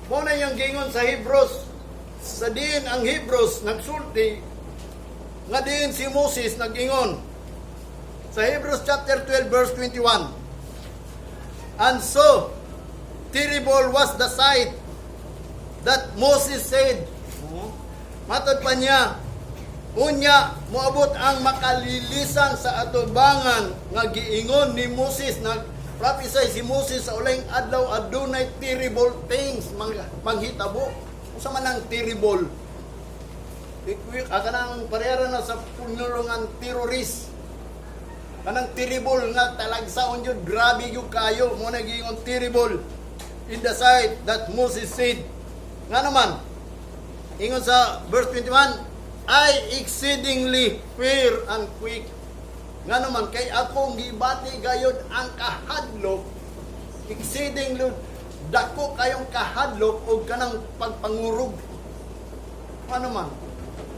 Mao na iyang gingon sa Hebrews, sa diin ang Hebrews nagsulti nga diin si Moses nag-ingon. Sa Hebrews chapter 12 verse 21. "And so terrible was the sight that Moses said." Oh, matod pa niya, unya moabot ang makalilisan sa atubangan nga giingon ni Moses. Nag prophesy si Moses sa ulayng adlaw adunay terrible things manghitabo. Unsa man ang terrible? Ikwi kanang parehara na sa punulungan terrorist. Kanang terrible nga talagsaon jud, grabe gyud kayo. Mao na giingon terrible in the sight that Moses said. Nga naman, ingon sa verse 21, "I exceedingly fear and quake." Nga naman, kay akong gibati gayod ang kahadlok, exceedingly dako kayong kahadlok o kanang pagpangurog. Ano man,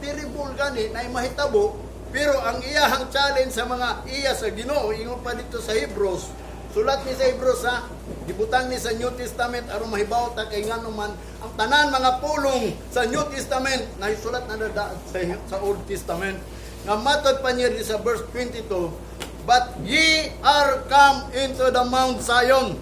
terrible gani na mahitabo, pero ang iyahang challenge sa mga iya sa Ginoo, ingon pa dito sa Hebrews, sulat ni sa Hebrews ha, gibutang ni sa New Testament aron mahibaw ta kay ngano man ang tanan mga pulong sa New Testament na isulat na sa Old Testament. Nga matod pa niya di sa verse 22, "But ye are come into the Mount Zion,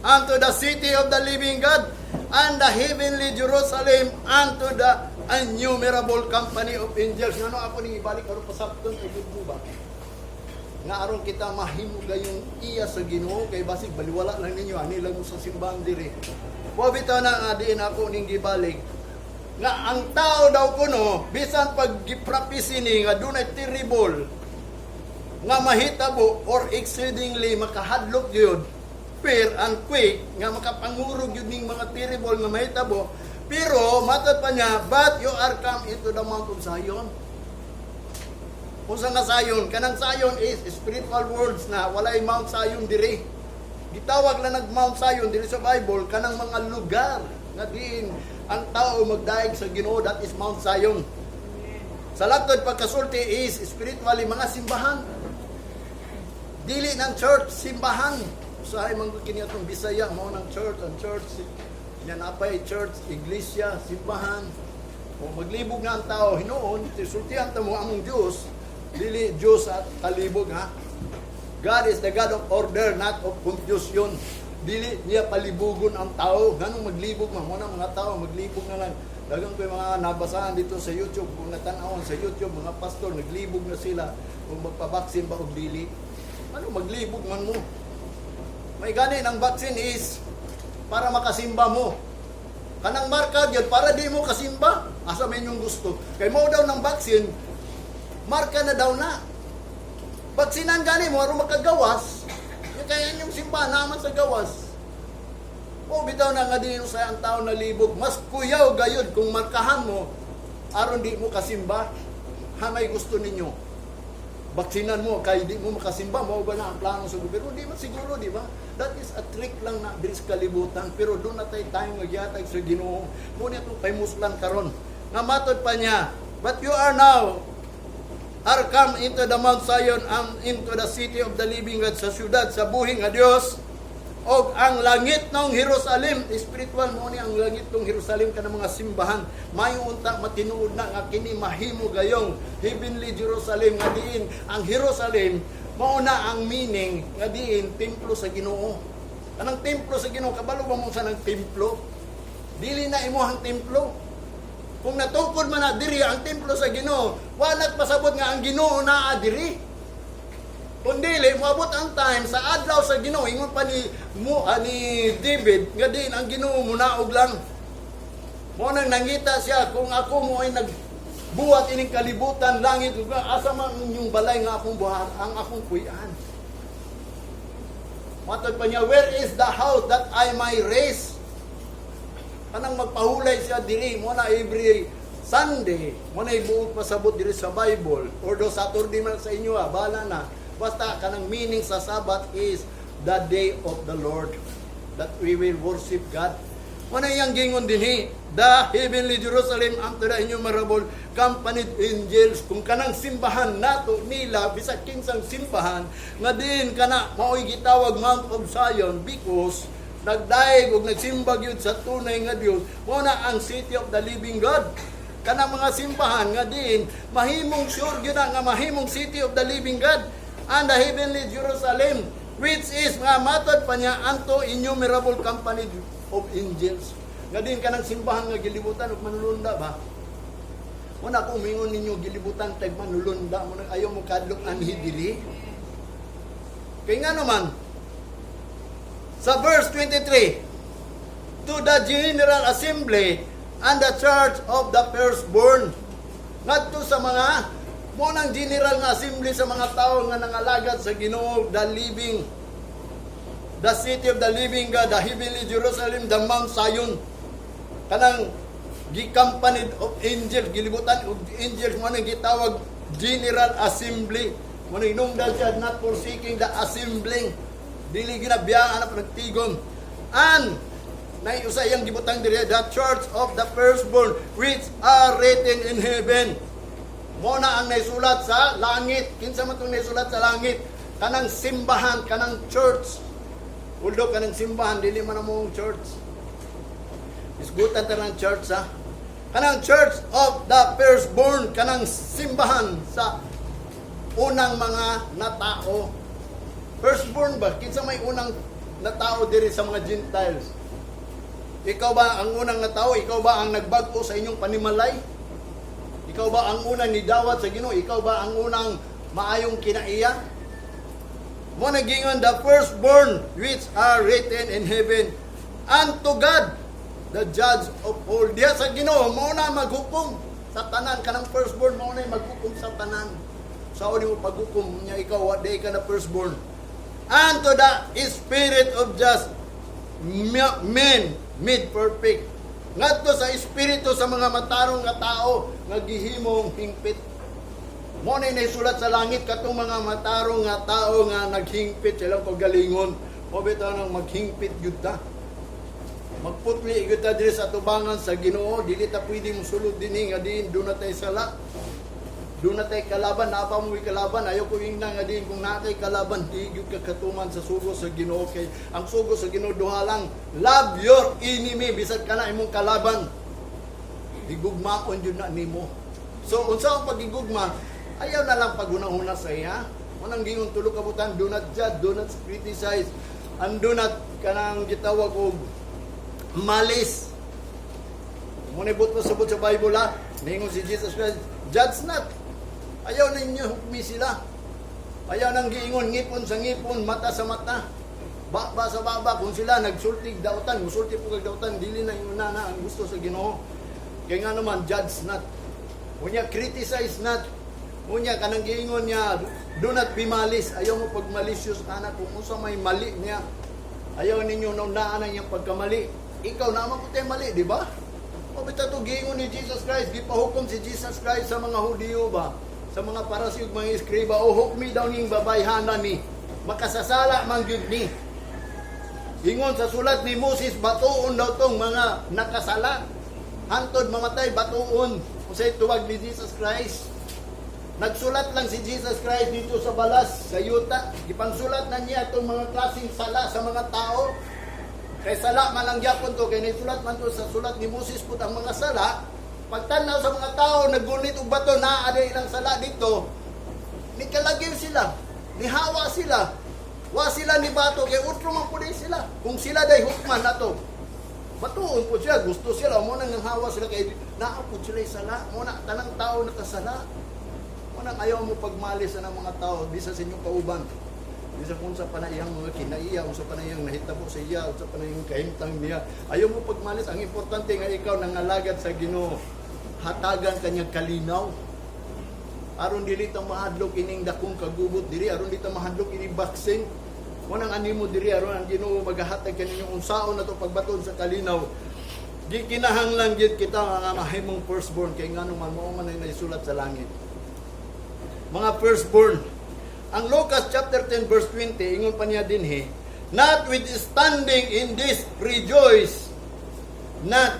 unto the city of the living God, and the heavenly Jerusalem, unto the innumerable company of angels." Ngano ako ning ibalik aron pasabton kay gud mo ba? Nga aron kita mahimo gayong iya sa Ginoo, kay basig baliwala lang ninyo ani lang mo sa simbahan diri. Wa bitaw na nga diin ako ning gibalik nga ang tao daw kuno bisan pag giprophesy ni nga dunay terrible nga mahitabo or exceedingly makahadlok gyud, fear and quake, nga makapangurog gyud ning mga terrible nga mahitabo, pero matod pa niya, "But you are come into the Mount of Zion." Unsa nga Zion? Kanang Zion is spiritual words na walay Mount Zion diri. Gitawag lang nag Mount Zion diri sa Bible kanang mga lugar nga diin ang tao magdaig sa Ginoo, that is Mount Zion. Sa latod pagkasulti is spiritually mga simbahan. Dili ng church, simbahan. Usahay man kini atong Bisaya mao ng church, ang church nya napay church, iglesia, simbahan. O maglibog na ang tao hinuon, sultihan ta mo among Dios, dili Dios at kalibog ha. God is the God of order, not of confusion. Dili niya palibugon ang tao. Ganong maglibog man mo na mga tao, maglibog na lang. Dagang ko yung mga nabasahan dito sa YouTube, kung natanawon sa YouTube, mga pastor, naglibog na sila kung magpabaksin ba o dili. Ano, maglibog man mo. May gani ng vaccine is para makasimba mo. Kanang marka gyud para di mo kasimba. Asa man inyong gusto? Kay mo daw ng vaccine, marka na daw na. Baksinan gani mo aron makagawas. Yung kaya inyong simba naman sa gawas. O bitaw na nga din sa ang tao na libog, mas kuyaw gayud kung markahan mo aron di mo kasimba. Ha, may gusto ninyo. Baksinan mo kay di mo makasimba, mao ba na ang plano sa gobyerno? Di man siguro, di ba? That is a trick lang na diri sa kalibutan, pero doon na tayo tayo magyatag sa Ginoo. Mao ni atong pahimuslan karon. Nga matod pa niya, "But you are now are come into the Mount Zion and into the city of the living God," sa syudad sa buhi nga Dios, og ang langit ng Jerusalem. Spiritual mo ni ang langit ng Jerusalem, kanang mga simbahan. Mayo unta matinuod na nga kini mahimo gayong heavenly Jerusalem, nga diin ang Jerusalem mao na ang meaning nga diin templo sa Ginoo. Kanang templo sa Ginoo, kabalo ba mo sa nang templo? Dili na imuhang templo. Kung natukod man na diri ang templo sa Ginoo, wa nagpasabot nga ang Ginoo naa diri. Kung dili, moabot ang time sa adlaw sa Ginoo, ingon pa ni mo ni David nga diin ang Ginoo munaog lang. Mo nang nangita siya, kung ako mo ay nagbuhat ining kalibutan, langit, ug asa man ang inyong balay nga akong buhat, ang akong puy-an? Matod pa niya, "Where is the house that I may raise?" Kanang magpahulay siya diri mo na every Sunday, mo na ibuot pasabot diri sa Bible or do Saturday man sa inyo ha, bahala na. Basta kanang meaning sa Sabbath is the day of the Lord that we will worship God. Mo na iyang gingon dinhi, "The heavenly Jerusalem, unto the innumerable company of angels." Kung kanang simbahan nato nila, bisag kinsang simbahan, nga din kana mao'y gitawag Mount of Zion because nagdaig ug nagsimba gyud sa tunay nga Dios. Mao na ang city of the living God. Kanang mga simbahan nga diin mahimong sure gyud na nga mahimong city of the living God and the heavenly Jerusalem, which is nga matod pa niya unto innumerable company of angels. Nga diin kanang simbahan nga gilibutan og manulunda ba. Muna ko mingon ninyo, gilibutan tag manulunda mo, ayaw mo kadlok anhi dili. Kay nga naman sa verse 23, "To the general assembly and the church of the firstborn," ngadto sa mga mo nang general nga assembly sa mga tao nga nangalagad sa Ginoo, the living, the city of the living God, the heavenly Jerusalem, the Mount Zion, kanang gi-company of angels, gilibutan og angels, mo nang gitawag general assembly. Mo nang hinungdan siya, not forsaking the assembling, dili ginabiyaan na nagtigom. And naiusa iyang gibutang diri, the church of the firstborn which are written in heaven. Mo na ang naisulat sa langit. Kinsa man tong naisulat sa langit? Kanang simbahan, kanang church. Although kanang simbahan, dili man mo church. Isgutan ta ng church ha. Kanang church of the firstborn, kanang simbahan sa unang mga natao. Firstborn ba? Kinsa may unang natao diri sa mga Gentiles? Ikaw ba ang unang natao? Ikaw ba ang nagbag-o sa inyong panimalay? Ikaw ba ang unang nidawat sa Ginoo? Ikaw ba ang unang maayong kinaiya? Mo nagingon, the firstborn which are written in heaven, unto God the judge of all. Diya sa Ginoo mao na maghukom sa tanan. Kanang firstborn mao na maghukom sa tanan. Sa uni mo paghukom niya, ikaw wa di ka na firstborn. Unto the spirit of just men made perfect. Ngadto sa espiritu sa mga matarong nga tao nga gihimong hingpit. Mo na naisulat sa langit, katong mga matarong nga tao nga naghingpit silang paggalingon. O bitaw nang maghingpit gyud ta. Magputli gyud ta diri sa tubangan sa Ginoo, dili ta pwede mosulod dinhi nga diin duna tay sala. Duna tay kalaban, naa pa mo kalaban, ayaw ko ingna nga diin kung naa kay kalaban, di gyud ka katuman sa sugo sa Ginoo, kay ang sugo sa Ginoo duha lang: love your enemy, bisan kana imong kalaban. Gigugmaon jud na nimo. So unsa ang pagigugma? Ayaw na lang paghuna-huna sa iya. Unang gingon tulo ka butang: do not judge, do not criticize, and do not kanang gitawag og malice. Muna buot pasabot sa Bible ha. Ningon si Jesus Christ, "Judge not." Ayaw ninyo hukmi sila. Ayaw nang giingon, ngipon sa ngipon, mata sa mata, baba sa baba. Kung sila nagsultig dautan, musulti po kag dautan, dili na yung na ang gusto sa Ginoo. Kaya nga naman, judge not. Unya, criticize not. Unya, kanang giingon niya, do not be malice. Ayaw mo pagmalicious ana kung unsa may mali niya. Ayaw ninyo naunaan ang iyang pagkamali. Ikaw naman ko tayo mali, di ba? O bitaw to giingon ni Jesus Christ, gipahukom si Jesus Christ sa mga Hudiyo ba? Sa mga Paraseo ug mga eskriba, "O hukmi daw ning babayhana ni. Makasasala man gyud ni. Ingon sa sulat ni Moses, batuon daw tong mga nakasala. Hantod mamatay, batuon." Unsay tuwag ni Jesus Christ? Nagsulat lang si Jesus Christ dito sa balas, sa yuta. Gipangsulat na niya itong mga klaseng sala sa mga tao. Kay sala man lang gyapon to, kay naisulat man to sa sulat ni Moses pud ang mga sala. Pagtanaw sa mga tao, naggunit og bato, naa ilang sala dito. Nikalagil sila, nihawa sila. Wa sila ni bato kay utro man pud sila. Kung sila day hukman nato, batuon po siya, gusto sila, mo nang nanghawa sila kay naa pud sila sala, mo na tanang tao nakasala. Mo nang ayaw mo pagmalis sa ng mga tao bisa sa inyong kauban. Bisa kung sa panayang mga kinaiya, kung sa panayang nahitabo sa iya, kung sa panayang kahimtang niya. Ayaw mo pagmalis, ang importante nga ikaw nangalagad sa Ginoo, hatagan kanyang kalinaw. Aron dili ta mahadlok ining dakong kagubot diri, aron dili ta mahadlok ining vaccine. Mo nang animo diri aron ang Ginoo magahatag kaninyo unsaon na to pagbaton sa kalinaw. Gikinahanglan gyud kita nga mahimong firstborn, kay ngano man mao man ay naisulat sa langit. Mga firstborn. Ang Lucas chapter 10 verse 20, ingon pa niya dinhi, "Notwithstanding in this rejoice not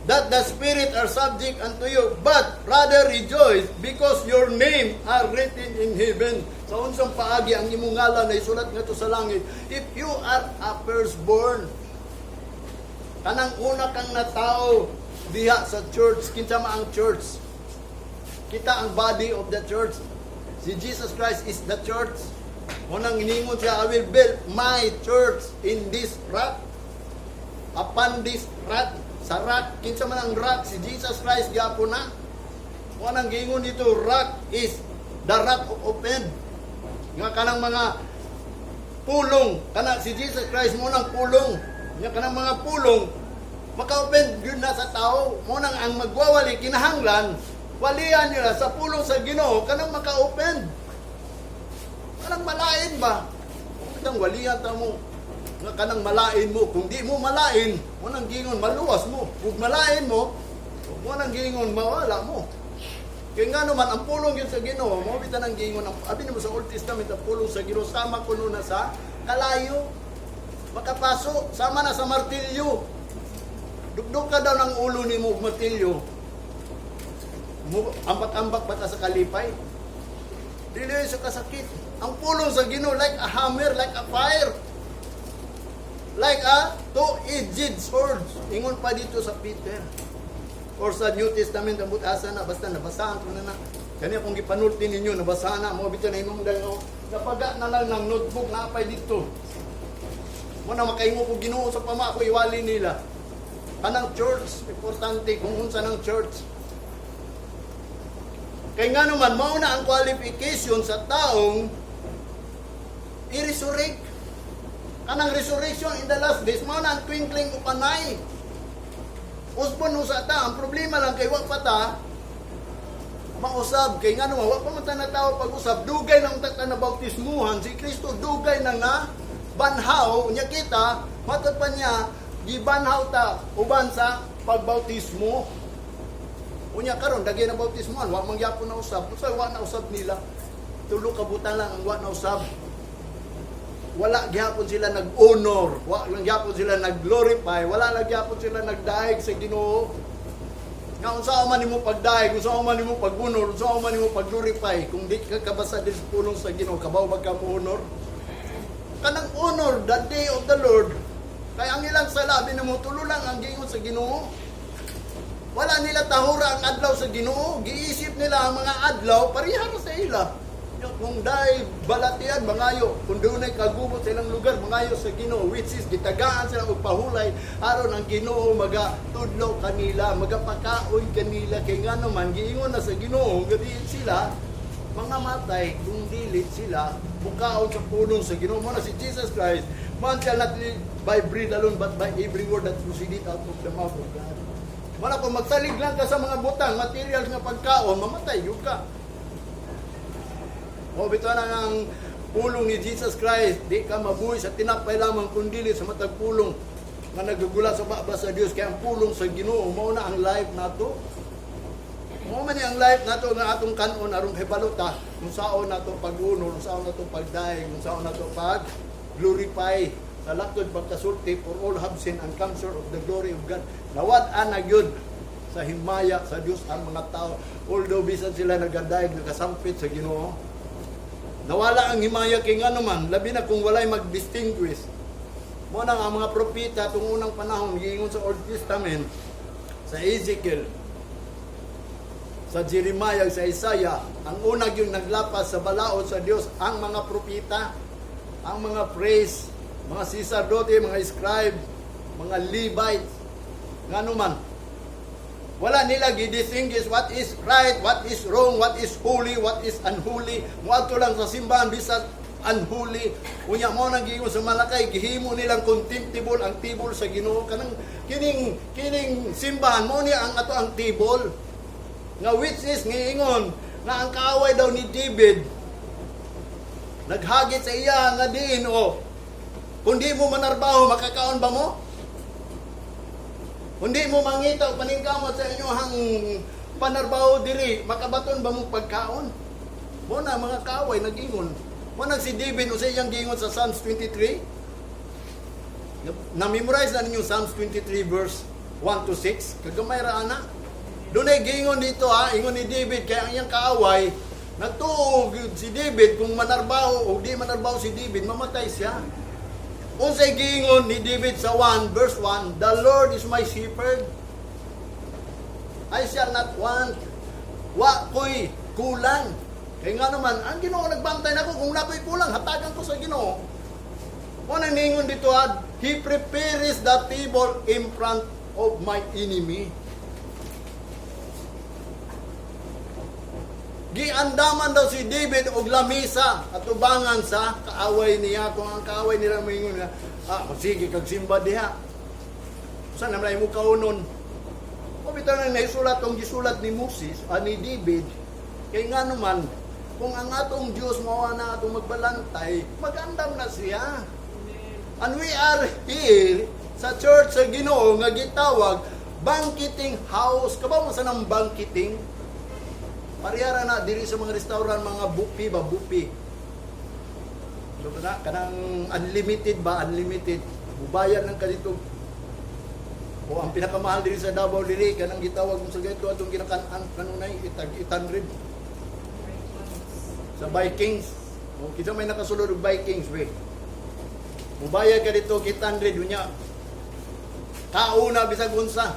that the spirit are subject unto you, but rather rejoice because your name are written in heaven." Sa unsang paagi ang imong ngalan na isulat ngadto sa langit? If you are a firstborn. Kanang una kang natao diha sa church, kinsa man ang church? Kita ang body of the church. Si Jesus Christ is the church. Unang iningon siya, "I will build my church in this rock." Upon this rock. Sa rock, kinsa man ang rock? Si Jesus Christ gyapon na. Unang giingon dito, rock is the rock of offend. Nga kanang mga pulong, kana si Jesus Christ mao nang pulong. Nga kanang mga pulong, maka-offend yun na sa tao. Mao nang ang magwawali, kinahanglan, walian nila sa pulong sa Ginoo kanang maka-offend. Kanang malain ba? Kanang walian ta mo nga kanang malain mo. Kung di mo malain, mao nang gingon maluwas mo. Kung malain mo, mao nang gingon mawala mo. Kaya nga naman, ang pulong yun sa Ginoo, mao bitaw nang gingon, ang abi nimo sa Old Testament, ang pulong sa Ginoo, sama kuno na sa kalayo. Makapaso, sama na sa martilyo. Dukduk ka daw ng ulo nimo og martilyo. Ambak-ambak ba ta sa kalipay? Dili sa kasakit. Ang pulong sa Ginoo like a hammer, like a fire. Like a two-edged sword. Ingon pa dito sa Peter. Or sa New Testament, ang butasa na, basta nabasahan ko na na. Kani akong gipanulti ninyo, nabasahan na, mao bitaw na hinungdan ko. Napaga na lang ng notebook na apay dito. Mao na makaingo ko Ginoo sa pama ko iwali nila. Kanang church, importante kung unsa ng church. Kay nga naman, mao na ang qualification sa taong i-resurrect. Kanang resurrection in the last days, mao na ang twinkling of an eye. Usbon usa ta, ang problema lang kay wa pa ta mausab. Kay nga naman, wa pa man ta natawo pag-usab, dugay nang ta na bautismuhan si Kristo, dugay nang na banhaw nya kita, matod pa niya gibanhaw ta uban sa pagbautismo. Unya karon dagay na bautismohan, wa man gyapon na usab. Usa wa na usab nila. Tulo ka butang lang ang wa na usab. Wala gyapon sila nag-honor, wa lang gyapon sila nag-glorify, wala lang gyapon sila nagdayeg sa Ginoo. Nga unsa man nimo pagdayeg, unsa man nimo pag-honor, unsa man nimo pag-glorify kung di ka kabasa din sa pulong sa Ginoo, kabaw ba ka mo honor? Kanang honor the day of the Lord. Kay ang ilang sala nimo, tulo lang ang giingon sa Ginoo. Wala nila tahura ang adlaw sa Ginoo. Giisip nila ang mga adlaw pareha ra sa ila. Yung kung dahil balatian mangayo, kung dunay kagubot sa ilang lugar mangayo sa Ginoo, which is gitagaan sila og pahulay aron ang Ginoo magatudlo kanila, magapakaon kanila. Kay nga naman giingon na sa Ginoo nga di sila mga matay kung dili sila mukaon sa pulong sa Ginoo. Mao na si Jesus Christ, man shall not live by bread alone but by every word that proceedeth out of the mouth of God. Wala, kung magsalig lang ka sa mga butang, materials nga pagkaon, mamatay yun ka. O bitaw na ang pulong ni Jesus Christ, di ka mabuhi sa tinapay lamang kundi sa matag pulong nga nagugula sa baba sa Dios. Kaya ang pulong sa Ginoo mao na ang life nato. Mao man ni ang life nato nga atong kanon aron hibalo ta kung saon nato pag-honor, kung saon nato pagdayeg, kung saon nato pag glorify. Sa laktod pagkasulti, "For all have sinned and come short of the glory of God." Nawad-an na gyud sa himaya sa Dios ang mga tao. Although bisan sila nagadayeg, nagasampit sa Ginoo, nawala ang himaya. Kay nga naman, labi na kung walay mag-distinguish. Mao na ang mga propeta tung unang panahon, giingon sa Old Testament, sa Ezekiel, sa Jeremiah, sa Isaiah, ang unag yung naglapas sa balaod sa Dios ang mga propeta, ang mga priests, mga sacerdote, mga scribe, mga Levites. Ngano man, wala nila gi-distinguish what is right, what is wrong, what is holy, what is unholy. Muadto lang sa simbahan bisan unholy. Unya mao nang giingon sa Malakay, gihimo nilang contemptible ang table sa Ginoo. Kanang kining kining simbahan mao niya ang ato ang table. Nga which is ngiingon nga ang kaaway daw ni David naghagit sa iya nga diin o kung di mo manarbaho, makakaon ba mo? Kung di mo mangita o paningkamot sa inyong panarbaho diri, makabaton ba mo pagkaon? Mao na mga kaaway nagingon. Mao nang si David o sa iyang gingon sa Psalms 23. Na-memorize na ninyo Psalms 23 verse 1 to 6. Kagamay ra ana. Dunay gingon dito ha, ingon ni David kay ang iyang kaaway nagtuo si David kung manarbaho o di manarbaho si David, mamatay siya. Unsay giingon ni David sa 1 verse 1, "The Lord is my shepherd. I shall not want." Wa ko'y kulang. Kay nga naman, ang Ginoo nagbantay nako. Kung naa ko'y kulang, hatagan ko sa Ginoo. Mo nang ningon dito ad, "He prepares the table in front of my enemy." Giandaman daw si David og lamisa atubangan sa kaaway niya. Kung ang kaaway nila moingon nga, "Ah, sige kag simba diha. Usa naman mo kaunon." O bitaw nang naisulat tong gisulat ni Moses, ah, ni David, kay nga naman, kung ang atong Dios mao na atong magbalantay, magandam na siya. And we are here sa church sa Ginoo nga gitawag banqueting house. Kabaw mo sa nang banqueting? Parehara na diri sa mga restaurant, mga buffet ba, buffet. So kana kanang unlimited ba, unlimited. Mubayad lang ka dito. O ang pinakamahal diri sa Davao diri kanang gitawag mo sa ganito atong ginakan-an kanunay itag 800 sa Vikings. O kinsa may nakasulod og Vikings we. Mubayad ka dito 800 unya. Kauna bisag unsa.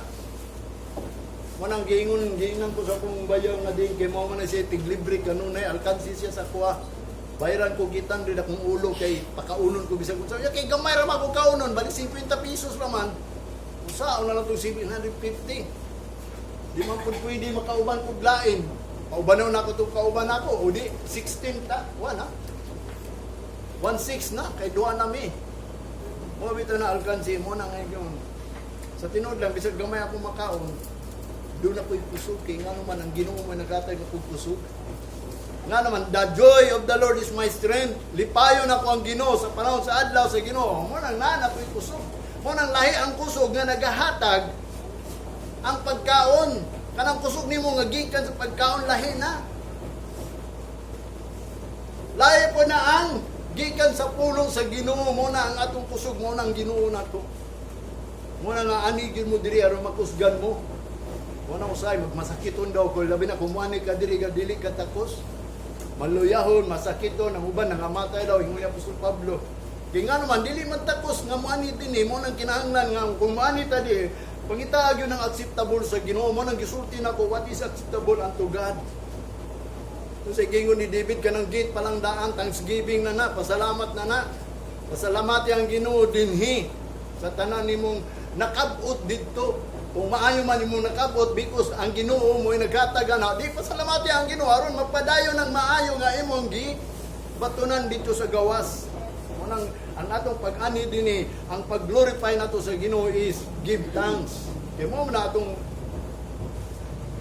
Mo nang giingon giingnan ko sa akong bayaw nga din kay mao man na siya tiglibre kanunay alkansi siya sa kuha. Bayaran ko 800 akong ulo kay pakaunon ko bisag unsa. Ya kay gamay ra man ko kaunon, bali 50 pesos ra man. Usa na lang tong 750. Di man pud pwede makauban kog lain. Paubanon na ako tong kauban ako. O di, 16 ta. Wa na. 1.6 na, kay duha na mi. Mo bitaw na alkansi mo na ngayon. Sa tinuod lang, bisag gamay ako makaon, doon ako'y kusog. Kay nga naman, ang Ginoo man naghatag ako kusog. Nga naman, the joy of the Lord is my strength. Lipayon ako ang Ginoo sa panahon sa adlaw sa Ginoo. Mo nang naan ako'y kusog. Mo nang lahi ang kusog nga nagahatag ang pagkaon. Kanang kusog nimo nga gikan sa pagkaon, lahi na. Lahi po na ang gikan sa pulong sa Ginoo. Mo na ang atong kusog, mo na ang Ginoo nato. Mo na nga anigin mo diri aron makusgan mo. Mo na usay magmasakiton daw ko, labi na kung muani ka diri ka dili ka takos. Maluyahon, masakiton, ang uban nangamatay daw, ingon ni Apostol Pablo. Kay nga naman dili man takos nga muani dinhi, mo nang kinahanglan nga kung muani ta di pangitaag yun ang acceptable sa Ginoo. Mo nang gisulti nako what is acceptable unto God. Kung sa gingon ni David kanang gate palang daan, thanksgiving na na, pasalamat na na. Pasalamat ang Ginoo dinhi sa tanan nimong nakabot didto. Kung maayo man imong nakabot because ang Ginoo mo naghatag na, di pasalamati ang Ginoo aron magpadayon ng maayo nga imong gi batunan dito sa gawas. Mo nang ang atong pag-ani dinhi, ang pag-glorify nato sa Ginoo is give thanks. Kay mo na atong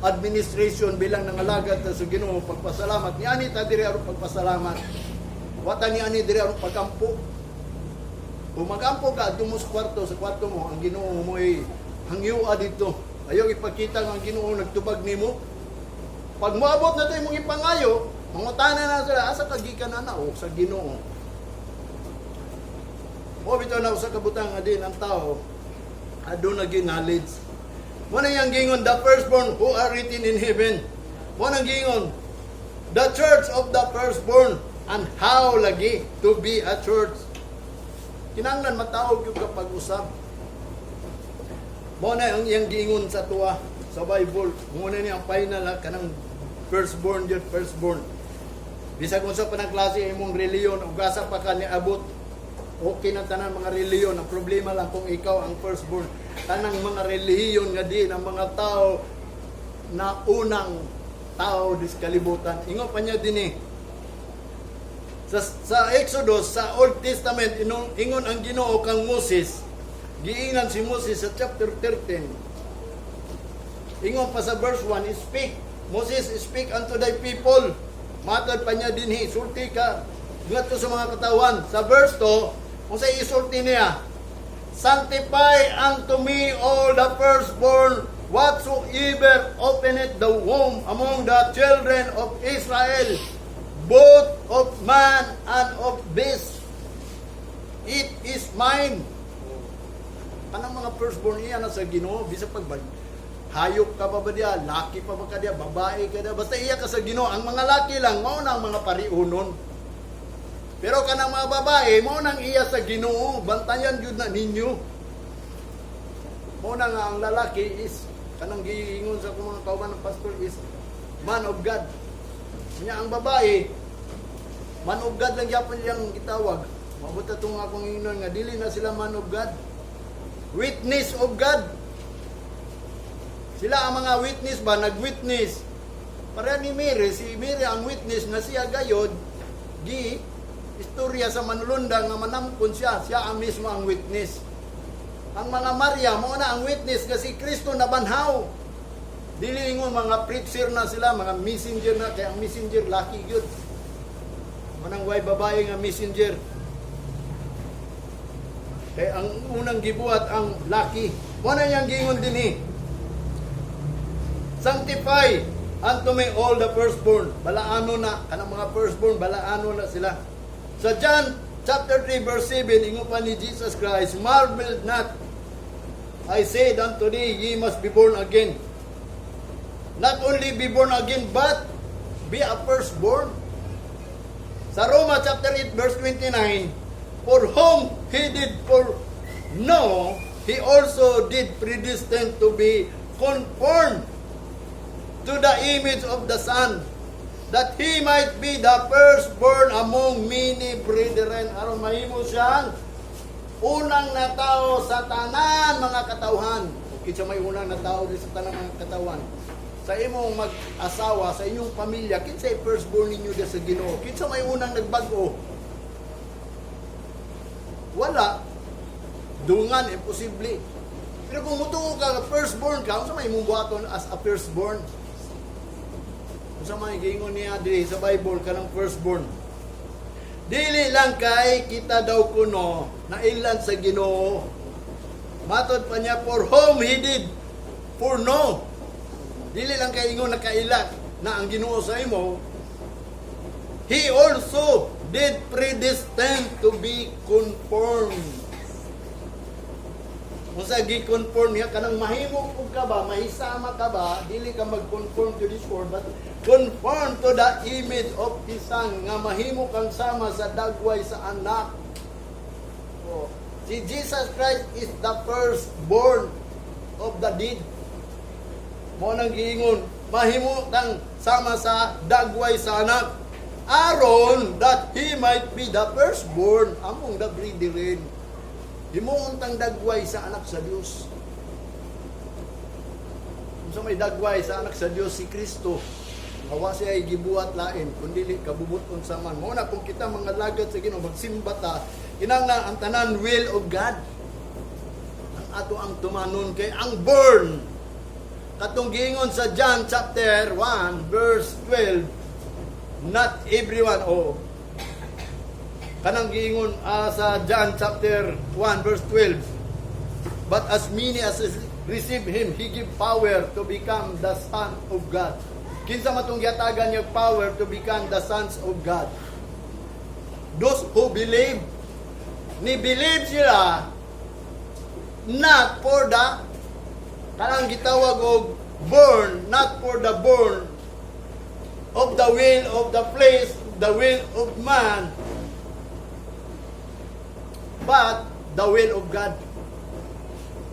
administration bilang nangalagad ta sa Ginoo, pagpasalamat ni ani ta diri aron pagpasalamat. Wata ni ani diri aron pagampo. Kung magampo ka adto mo sa kwarto mo, ang Ginoo mo ay hangyoa dito. Ayaw ipakita nga ang Ginoo nagtubag nimo. Pag moabot na to imong ipangayo, mangutana na sila, "Asa ka gikan na?" "O sa Ginoo." Mo bitaw na usa ka butang nga din ang tao aduna gyud knowledge. Mo na yang gingon, the firstborn who are written in heaven. Mo nang gingon, the church of the firstborn and how lagi to be a church. Kinahanglan matawag gyud ka pag-usab. Mo na ang iyang giingon sa tuwa sa Bible. Mo na ni ang final ha, kanang firstborn jud, firstborn. Bisag unsa pa ng klase imong reliyon ug asa pa ka niabot, okay na tanan mga reliyon. Ang problema lang kung ikaw ang firstborn. Tanang mga relihiyon nga di ng mga tao na unang tao dis kalibutan. Ingon pa niya din eh. Sa Exodus, sa Old Testament, ingon ang Ginoo kang Moses. Giingnan si Moses sa chapter 13. Ingon pa sa verse 1, "Speak, Moses, speak unto thy people." Matod pa niya dinhi, sulti ka ngadto sa mga katawan. Sa verse 2, kung sa isulti niya, "Sanctify unto me all the firstborn, whatsoever openeth the womb among the children of Israel, both of man and of beast. It is mine." Kanang mga firstborn iya na sa Ginoo, bisag pag hayop ka pa ba diya, laki pa ba ka diya, babae ka diya, basta iya ka sa Ginoo. Ang mga laki lang, mao na ang mga pariunon. Pero kanang mga babae, mao nang iya sa Ginoo, bantayan gyud na ninyo. Mao na nga ang lalaki is kanang giingon sa akong mga kauban ng pastor is man of God. Nya ang babae, man of God lang gyapon iyang gitawag. Mabot atong akong ingnon nga dili na sila man of God. Witness of God. Sila ang mga witness ba, nag-witness. Para ni Mary, si Mary ang witness nga siya gayod, gi istorya sa manulundang nga manamkon siya, siya ang mismo ang witness. Ang mga Maria, mao na ang witness nga si Kristo nabanhaw. Dili ingon mga preacher na sila, mga messenger na, kaya ang messenger laki gyud. Manang way babae nga messenger. Kaya ang unang gibuhat ang laki. Mao na niyang giingon dinhi. "Sanctify unto me all the firstborn." Balaano na kanang mga firstborn, balaano na sila. Sa John chapter 3 verse 7, ingon pa ni Jesus Christ, "Marvel not I said unto thee, ye must be born again." Not only be born again, but be a firstborn. Sa Roma chapter 8 verse 29, "For whom he did foreknow, he also did predestine to be conformed to the image of the Son, that he might be the firstborn among many brethren." Aron mahimo siyang unang natao sa tanan mga katawhan. Kinsa may unang natao di sa tanan mga katawhan? Sa imong mag-asawa, sa inyong pamilya, kinsay firstborn ninyo di sa Ginoo? Kinsa may unang nagbag-o? Wala. Dungan, imposible. Pero kung mutuo ka nga firstborn ka, unsa may imong buhaton as a firstborn? Unsa may giingon niya diri sa Bible kanang firstborn? Dili lang kay kita daw kuno nailhan sa Ginoo. Matod pa niya, "For whom he did foreknow." Dili lang kay ingon nakaila na ang Ginoo sa imo. "He also did predestine to be conformed." Unsa gi-conform niya? Kanang mahimo pug ka ba, mahisama ka ba, dili ka mag-conform to this world but conform to the image of His Son, nga mahimo kang sama sa dagway sa anak. Oh, si Jesus Christ is the firstborn of the dead. Mao nang giingon, mahimo kang sama sa dagway sa anak. Aron that he might be the firstborn among the brethren. Himuon tang dagway sa anak sa Dios. Unsa may dagway sa anak sa Dios? Si Kristo. Wa siya ay gibuhat lain kundi kabubuton sa man. Mao na kung kita mga lagad sa Ginoo, magsimba ta, kinahanglan ang tanan will of God. Ang ato ang tumanon kay ang born katong giingon sa John chapter 1 verse 12, not everyone, oh, kanang giingon sa John chapter 1 verse 12, "But as many as receive him, he give power to become the son of God." Kinsa man tong gihatagan niya power to become the sons of God? Those who believe. Ni believe sila, not for the kanang gitawag og born, not for the born of the will of the flesh, the will of man, but the will of God.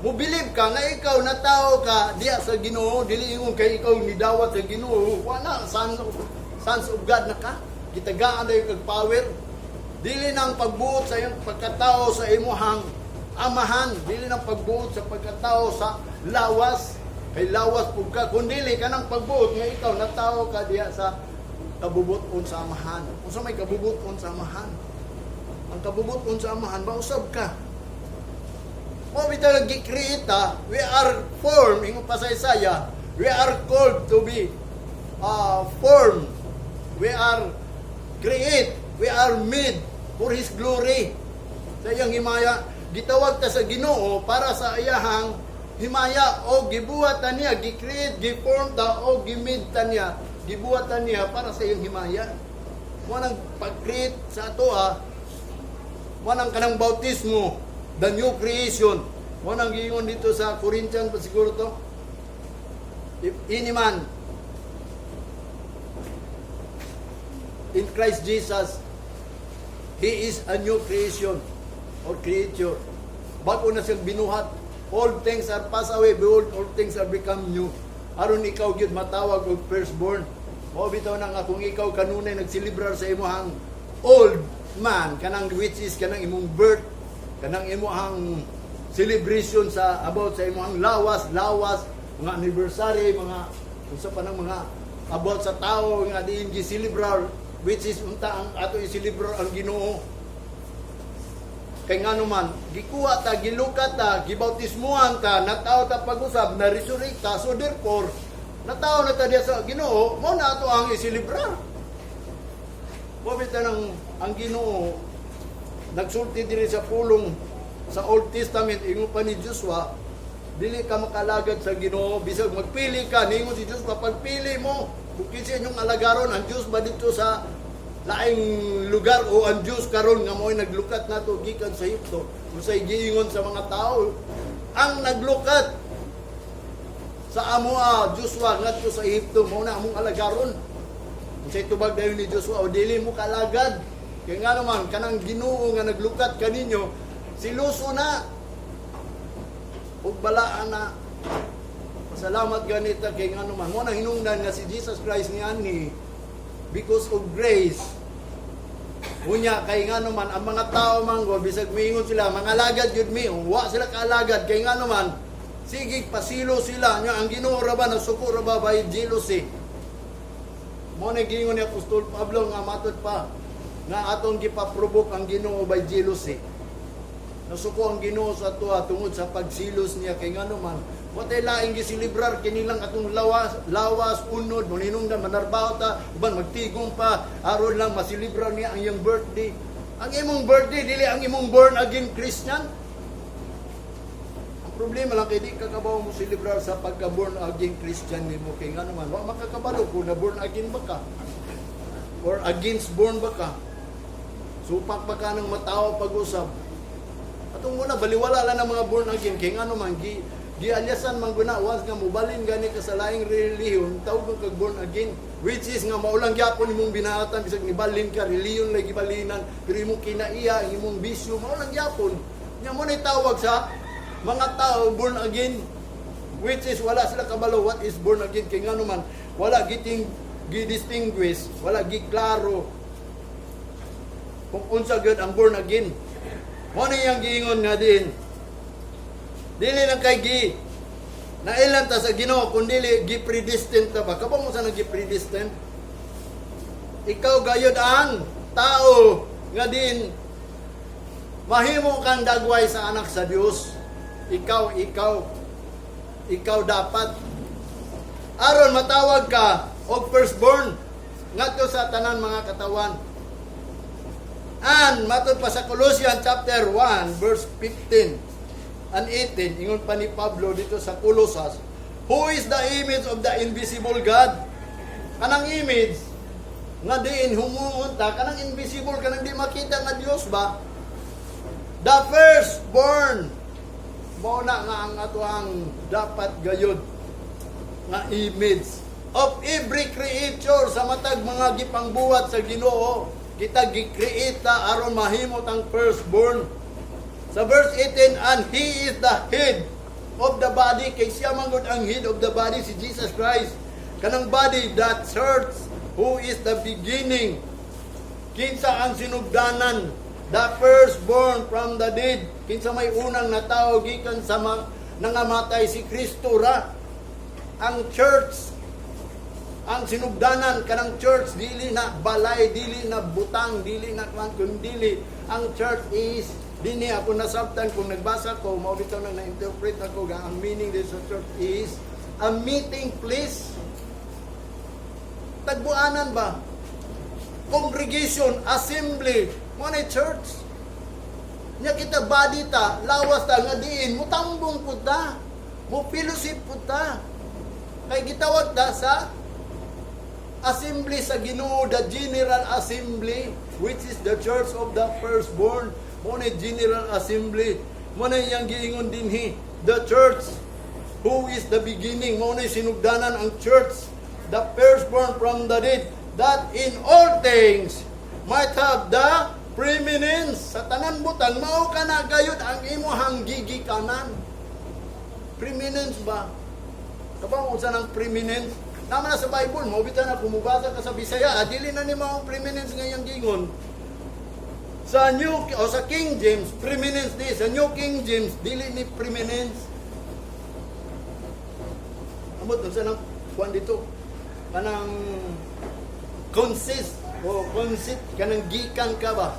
Mo believe ka nga ikaw na tao ka diya sa Ginoo, dili ingon kay ikaw nidawat sa Ginoo, wala, sons of God na ka. Gitagaan dayon kag power. Dili nang pagbuot sa iyong pagkatao sa imuhang amahan, dili nang pagbuot sa pagkatao sa lawas, kay lawas pug ka, kundi kanang pagbuot nga ikaw natao ka diya sa kabubuton sa amahan. Unsa may kabubuton sa amahan? Ang kabubuton sa amahan, mausab ka. Mao bitaw gi-create ta, we are formed, ingon pa sa Isaiah, we are called to be formed. We are create, we are made for His glory. Sa iyang himaya, gitawag ta sa Ginoo para sa iyahang himaya o gibuhat ta niya, gi-create, gi-form ta o gi-made ta niya, gibuhat ta niya para sa iyang himaya. Mao nang pag-create sa atoa, mao nang kanang bautismo, the new creation. Mao nang giingon dito sa Corinthian pa siguro to. "If any man in Christ Jesus, He is a new creation or creature. Bago na siyang binuhat. All things are passed away. Behold, all things are become new. Aron ikaw gyud matawag og firstborn. Mao bitaw na nga kung ikaw kanunay nagselebrar sa imong old man, kanang which is kanang imong birth, kanang imong celebration sa about sa imong lawas, lawas, mga anniversary, mga unsa pa nang mga about sa tao nga diin gi-celebrar, which is unta ang ato i-celebrar ang Ginoo. Kay ngano man, gikuha ta, gilukat ta, gibautismuhan ta, natao ta pag-usab, na resurrect ta, so therefore, natao na ta diya sa Ginoo, mao na ato ang iselebrar. Mao ng ang Ginoo nagsulti diri sa pulong sa Old Testament, ingon pa ni Joshua, dili ka makalagad sa Ginoo bisag magpili ka. Ningon si Joshua, pagpili mo kung kinsa inyong alagaron, ang Dios ba dito sa laing lugar o ang Dios karon nga mo'y naglukat nato gikan sa Ehipto? Unsay giingon sa mga tao ang naglukat sa amoa, Joshua, ngadto sa Ehipto, mao na among alagaron? Unsay tubag dayon ni Joshua? O dili mo kalagad. Kay nga naman, kanang Ginoo nga naglukat kaninyo, siluso na. Ug balaan na. Pasalamat ganita kay nga naman. Mao na hinungdan nga si Jesus Christ ni ani because of grace. Unya kay nga naman ang mga tao manggo bisag miingon sila mga alagad yun mi, wa sila kaalagad kay nga naman sige pasilo sila nya ang Ginoo ra ba nasuko ra ba by jealousy. Mo na giingon ni Apostol Pablo nga matod pa nga atong gipaprovoke ang Ginoo by jealousy. Nasuko ang Ginoo sa atoa tungod sa pagsilos niya kay ngano man watay laing gisilibrar kinilang atong lawas, lawas unod mo ninungdan manarbaho ta, uban magtigong pa aron lang masilibrar niya ang iyang birthday. Ang imong birthday dili ang imong born again Christian. Ang problema lang kay di ka kabaw mo silibrar sa pagka born again Christian nimo kay ngano man wa makakabalo kung na born again ba ka or against born ba ka. Supak ba ka ng matawo pag-usab. Atong muna, baliwala lang ng mga born again. Kay ngano man, gialyasan man guna, once nga mubalin gani ka sa laing relihiyon, tawag kag born again. Which is nga maulang gyapon imong binahatan, bisag nibalin ka, relihiyon lagi gibalinan, pero imong kinaiya, ang imong bisyo, maulang gyapon. Nya mo na tawag sa mga tao born again. Which is wala sila kabalo what is born again. Kay ngano man, wala giting gi-distinguish, wala giklaro kung unsa gyud ang born again. Mo na iyang giingon nga din. Dili lang kay gi nailan ta sa Ginoo kun dili gi-predestined ta ba? Kabalo mo sa gi-predestined? Ikaw gayod ang tao nga din mahimo kang dagway sa anak sa Dios. Ikaw, ikaw, ikaw dapat aron matawag ka og firstborn ngadto sa tanan mga katawan. And matod pa sa Colossians chapter 1 verse 15 and 18, ingon pa ni Pablo dito sa Colosas, who is the image of the invisible God. Kanang image nga diin humuunta, kanang invisible, kanang di makita nga Dios ba? The firstborn. Mao na nga ang ato ang dapat gayod nga image of every creature sa matag mga gipangbuhat sa Ginoo. Kita gi-create ta aron mahimot ang firstborn. Sa verse 18, and he is the head of the body, kay siya man gud ang head of the body, si Jesus Christ. Kanang body, that church, who is the beginning. Kinsa ang sinugdanan, the firstborn from the dead. Kinsa may unang natao gikan sa nangamatay, si Kristo ra. Ang church, ang sinugdanan kanang church dili na balay, dili na butang, dili na kwan, kun dili ang church is dinhi ako nasabtan kung nagbasa ko, mao bitaw na na-interpret ako nga ang meaning dito sa church is a meeting place. Tagbuanan ba? Congregation, assembly, mo na church. Nya kita body ta, lawas ta nga diin mutambong pud ta. Mo fellowship pud ta. Kay gitawag ta sa assembly sa Ginoo, the General Assembly, which is the Church of the Firstborn. Mo na General Assembly. Mo na iyang giingon dinhi, the church, who is the beginning, mo na sinugdanan ang church, the firstborn from the dead, that in all things might have the Preeminence sa tanan butang, mao kana gayud ang imuhang gigikanan. Preeminence ba? Kabalo unsa nang preeminence? Naman na sa Bible, mao bitaw na kung mubasa ka sa Bisaya, dili na ni mao ang preeminence nga iyang gingon. Sa New o sa King James, preeminence ni sa New King James, dili ni preeminence. Amot unsa nang kuan dito? Kanang consist o conceit, kanang gikan ka ba?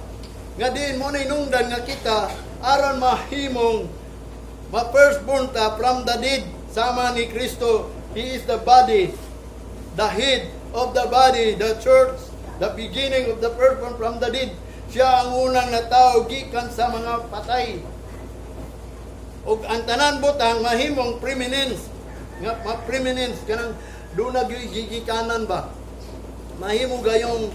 Nga diin mao na hinungdan nga kita aron mahimong ma firstborn ta from the dead sama ni Kristo. He is the body, the head of the body, the church, the beginning of the firstborn from the dead. Siya ang unang natao gikan sa mga patay. Ug ang tanan butang mahimong preeminence nga ma preeminence, kanang duna gyud gigikanan ba, mahimo gayong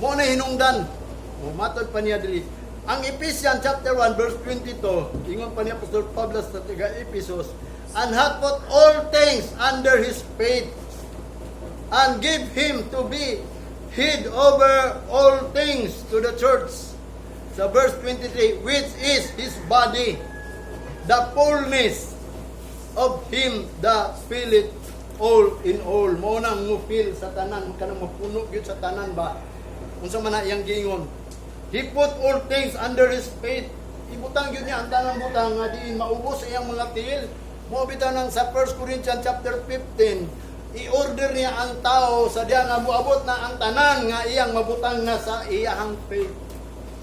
mao na hinungdan mo. Matod pa niya diri ang Ephesians chapter 1 verse 22, ingon pa niya Pastor Pablo sa taga Ephesus, "And hath put all things under his feet and give him to be head over all things to the church," sa verse 23, "which is his body, the fullness of him that filleth all in all." Mao nang mo fill sa tanan, kanang mapuno gyud sa tanan ba. Unsa man na iyang giingon? He put all things under his feet. Ibutang gyud niya ang tanang butang nga diin maubos sa iyang mga tiil. Mao bitaw nang sa 1 Corinthians chapter 15, i-order niya ang tao sa diya nga muabot na ang tanan nga iyang mabutang na sa iyang feet.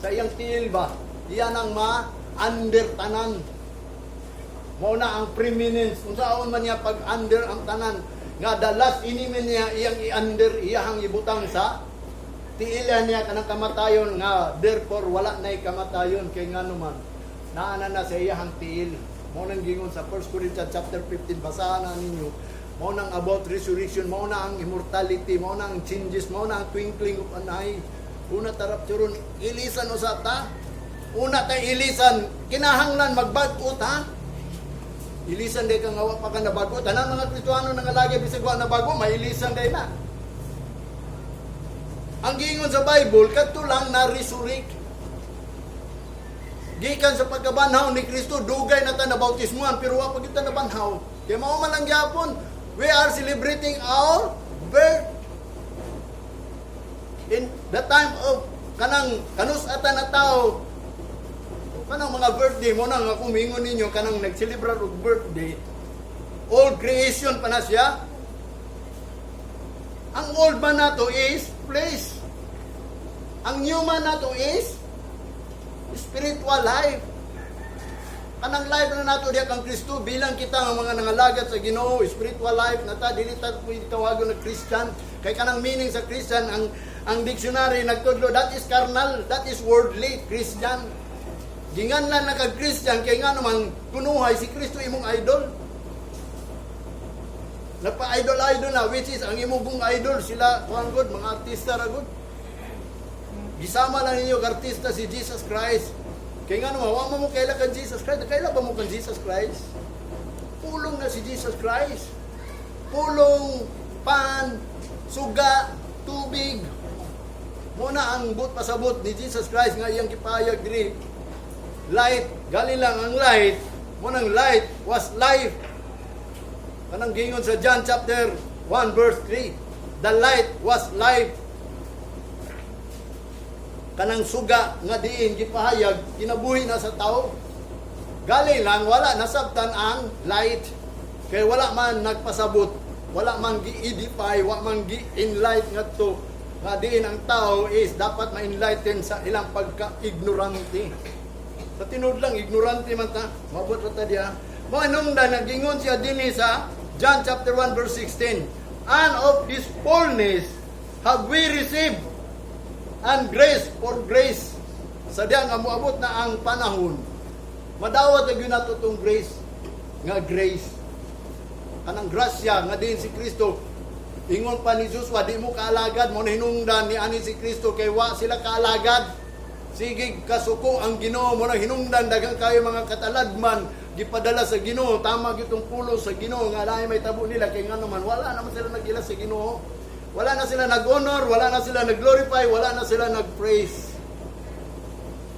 Sa iyang tiil ba? Iya nang ma-under tanan. Mao na ang preeminence. Unsaon man niya pag-under ang tanan nga the last enemy niya iyang i-under, iyang ibutang sa tiilan niya, kanang kamatayon, nga therefore wala na'y kamatayon kay ngano man naa na na sa iyang tiil. Mao nang gingon sa 1 Corinthians chapter 15, basahan na ninyo. Mao nang about resurrection, mao na ang immortality, mao na ang changes, mao na ang twinkling of an eye. Una ta rapturon, ilisan usa ta. Una ta ilisan, kinahanglan magbag-o ta. Ilisan day kang wa pa ka nabago. Tanan mga Kristohano nga lagi bisag wa nabago, mailisan day na. Ang giingon sa Bible, kadto lang na resurrect. Gikan sa pagkabanhaw ni Kristo, dugay na ta nabautismuhan, pero wa pa kita nabanhaw. Kaya mao man lang gyapon, we are celebrating our birth. In the time of kanang kanus ata na tao, kanang mga birthday mao nang ako mingon ninyo, kanang nag-celebrate og birthday, old creation pa na siya. Ang old man nato is flesh. Ang new man nato is spiritual life. Kanang life na nato diya kang Kristo bilang kita ang mga nangalagad sa Ginoo, spiritual life na ta, dili ta pwede tawagon na Christian kay kanang meaning sa Christian, ang dictionary nagtudlo, that is carnal, that is worldly Christian. Ginganlan na kag Christian kay nga naman kunuhay si Kristo imong idol. Nagpa-idol-idol na, which is ang imong idol sila kuan gud, mga artista ra gud. Gisama lang ninyo og artista si Jesus Christ. Kay nga naman, wa mo kaila kan Jesus Christ. Kaila ba mo kan Jesus Christ? Pulong na si Jesus Christ. Pulong, pan, suga, tubig. Mao na ang buot pasabot ni Jesus Christ nga iyang gipahayag diri. Light, gali lang ang light. Mao nang light was life. Kanang gingon sa John chapter 1 verse 3. The light was life. Kanang suga nga diin gipahayag, kinabuhi na sa tao. Gali lang wala nasabtan ang light. Kay wala man nagpasabot, wala man gi-edify, wa man gi-enlight ngadto nga diin ang tao is dapat ma-enlighten sa ilang pagka-ignorante. Sa tinuod lang, ignorante man ta. Mabot ra ta diya. Mao anong da nagingon siya dinhi sa John chapter 1 verse 16. "And of his fullness have we received, and grace for grace." Sa diya nga moabot na ang panahon, madawat na gyud nato tong grace nga grace. Kanang grasya nga diin si Kristo. Ingon pa ni Joshua, "Di mo kaalagad." Mao na hinungdan ni ani si Kristo kay wa sila kaalagad. Sige kasuko ang Ginoo. Mao na hinungdan daghang kayo mga katalagman gipadala sa Ginoo. Tama gyud tong pulo sa Ginoo nga lahi may tabo nila kay ngano man wala naman sila nag-ila sa Ginoo. Wala na sila nag-honor, wala na sila nag-glorify, wala na sila nag-praise.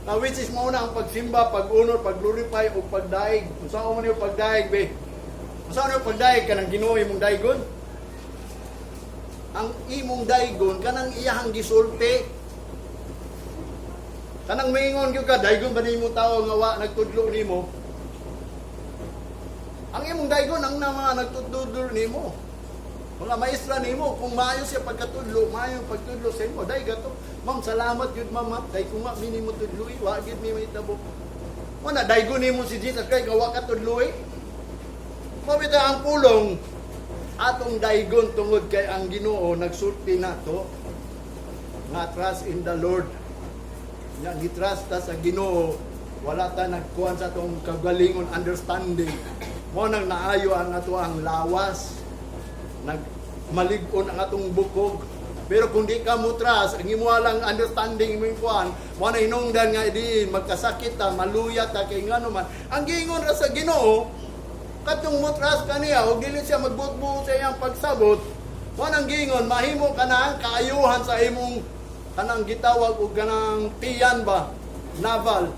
Na which is mao na ang pagsimba, pag-honor, pag-glorify ug pagdaig. Unsa man yung pagdaig, be? Unsa man yung pagdaig? Kanang Ginoo imong daigon? Ang imong daigon kanang iyahang gisulti. Kanang maingon gyud ka, daigon ba nimo tao nga wa nagtudlo nimo? Ang imong daigon ang na mga nagtudlo nimo. Mga maestra nimo, kung maayo siya pagkatudlo, maayo ang pagtudlo sa imo, dai gato. "Ma'am, salamat gyud, ma'am, ha. Kay kung wa mi nimo tudloi, wa gyud mi mahitabo." Mo na daigon nimo si Jesus kay nga wa ka tudloi. Mao bitaw ang pulong atong daigon tungod kay ang Ginoo nagsulti nato nga trust in the Lord. Nya gitrust ta sa Ginoo, wala ta nagkuhan sa atong kagalingon understanding. Mo nang naayo ang ato ang lawas. Nagmalig-on ang atong bukog. Pero kung di ka mo trust, ang imo lang understanding imong kuan, mo na hinungdan nga di magkasakit ta, maluya ta kay ngano man. Ang giingon ra sa Ginoo, katong mo trust kaniya ug dili siya magbuot-buot sa iyang pagsabot, mo nang giingon mahimo ka na ang kaayuhan sa imong kanang gitawag og kanang tiyan ba, navel.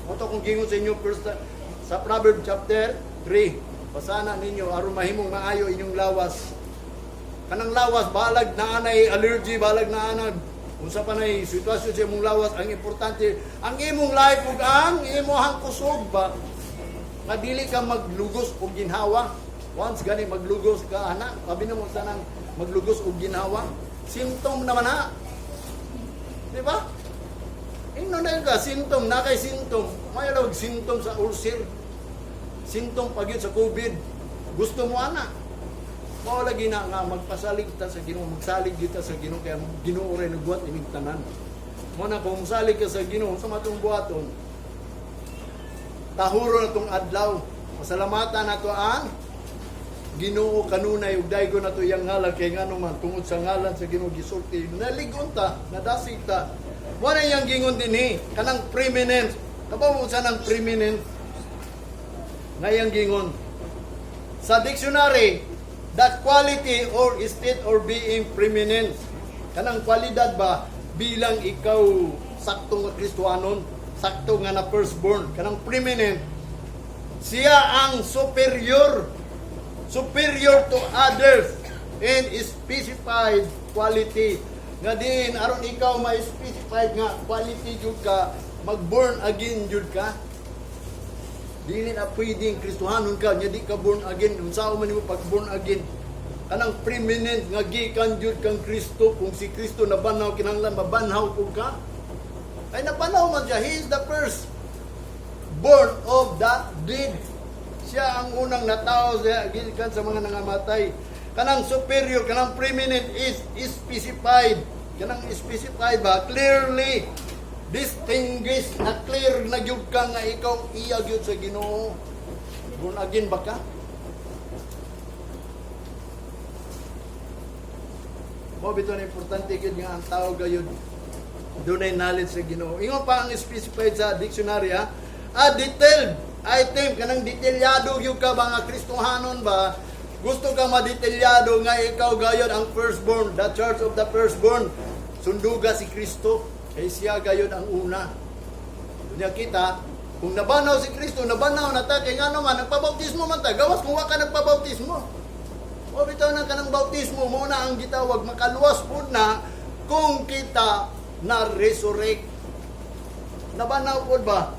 Mo to kung giingon sa inyo first sa Proverbs chapter 3. Basana ninyo aron mahimong maayo inyong lawas. Kanang lawas, balag na anay allergy, balag na anay unsa pa nay sitwasyon sa imong lawas, ang importante ang imong life ug ang imong kusog ba nga dili ka maglugos og ginhawa. Once gani maglugos ka ana, abi namo sa nang maglugos og ginhawa, symptom naman ha. Di ba? Ingnon na ka symptom, na kay symptom. May lawag symptom sa ulcer. Symptom pag yun sa COVID. Gusto mo ana. Mao lagi na nga magpasalig ta sa Ginoo, magsalig kita sa Ginoo kay ang Ginoo ray nagbuhat ining tanan. Mo na kung musalig ka sa Ginoo sa matong buhaton, tahuro na tong adlaw. Pasalamatan nato ang Ginoo kanunay ug daygon nato iyang ngalan kay ngano man tungod sa ngalan sa Ginoo gisulti naligon ta, nadasig ta. Mo na iyang gingon dinhi kanang preeminence. Kabaw mo sa nang preeminence nga iyang gingon sa dictionary, that quality or state or being preeminence, kanang kwalidad ba bilang ikaw sakto nga Kristohanon, sakto nga na firstborn, kanang preeminent siya ang superior, superior to others in specified quality, nga din aron ikaw may specified nga quality jud ka, mag-born again jud ka. Dili na pwedeng Kristohanon ka nya di ka born again. Unsa man nimo pag born again? Kanang preeminent nga gikan jud kang Kristo. Kung si Kristo nabanhaw, kinahanglan mabanhaw pud ka. Kay nabanhaw man siya, he is the first born of the dead. Siya ang unang natao sa gikan sa mga nangamatay. Kanang superior, kanang preeminent is specified. Kanang specified ba, clearly distinguished, na clear na gyud ka nga ikaw iya gyud sa Ginoo. Born again ba ka? Mao bitaw na importante gyud nga ang tao gayud dunay knowledge sa Ginoo. Ingon pa ang specified sa dictionary ha, a detailed item, kanang detalyado gyud ka ba nga Kristohanon ba? Gusto ka madetalyado nga ikaw gayud ang firstborn, the church of the firstborn. Sunduga si Kristo, kay siya gayud ang una. Unya kita, kung nabanaw si Kristo, nabanaw na ta, kay ngano man, nagpabautismo man ta, gawas kung wa ka nagpabautismo. O bitaw na kanang bautismo, mo na ang gitawag, makaluwas pud na kung kita na resurrect. Nabanaw pud ba?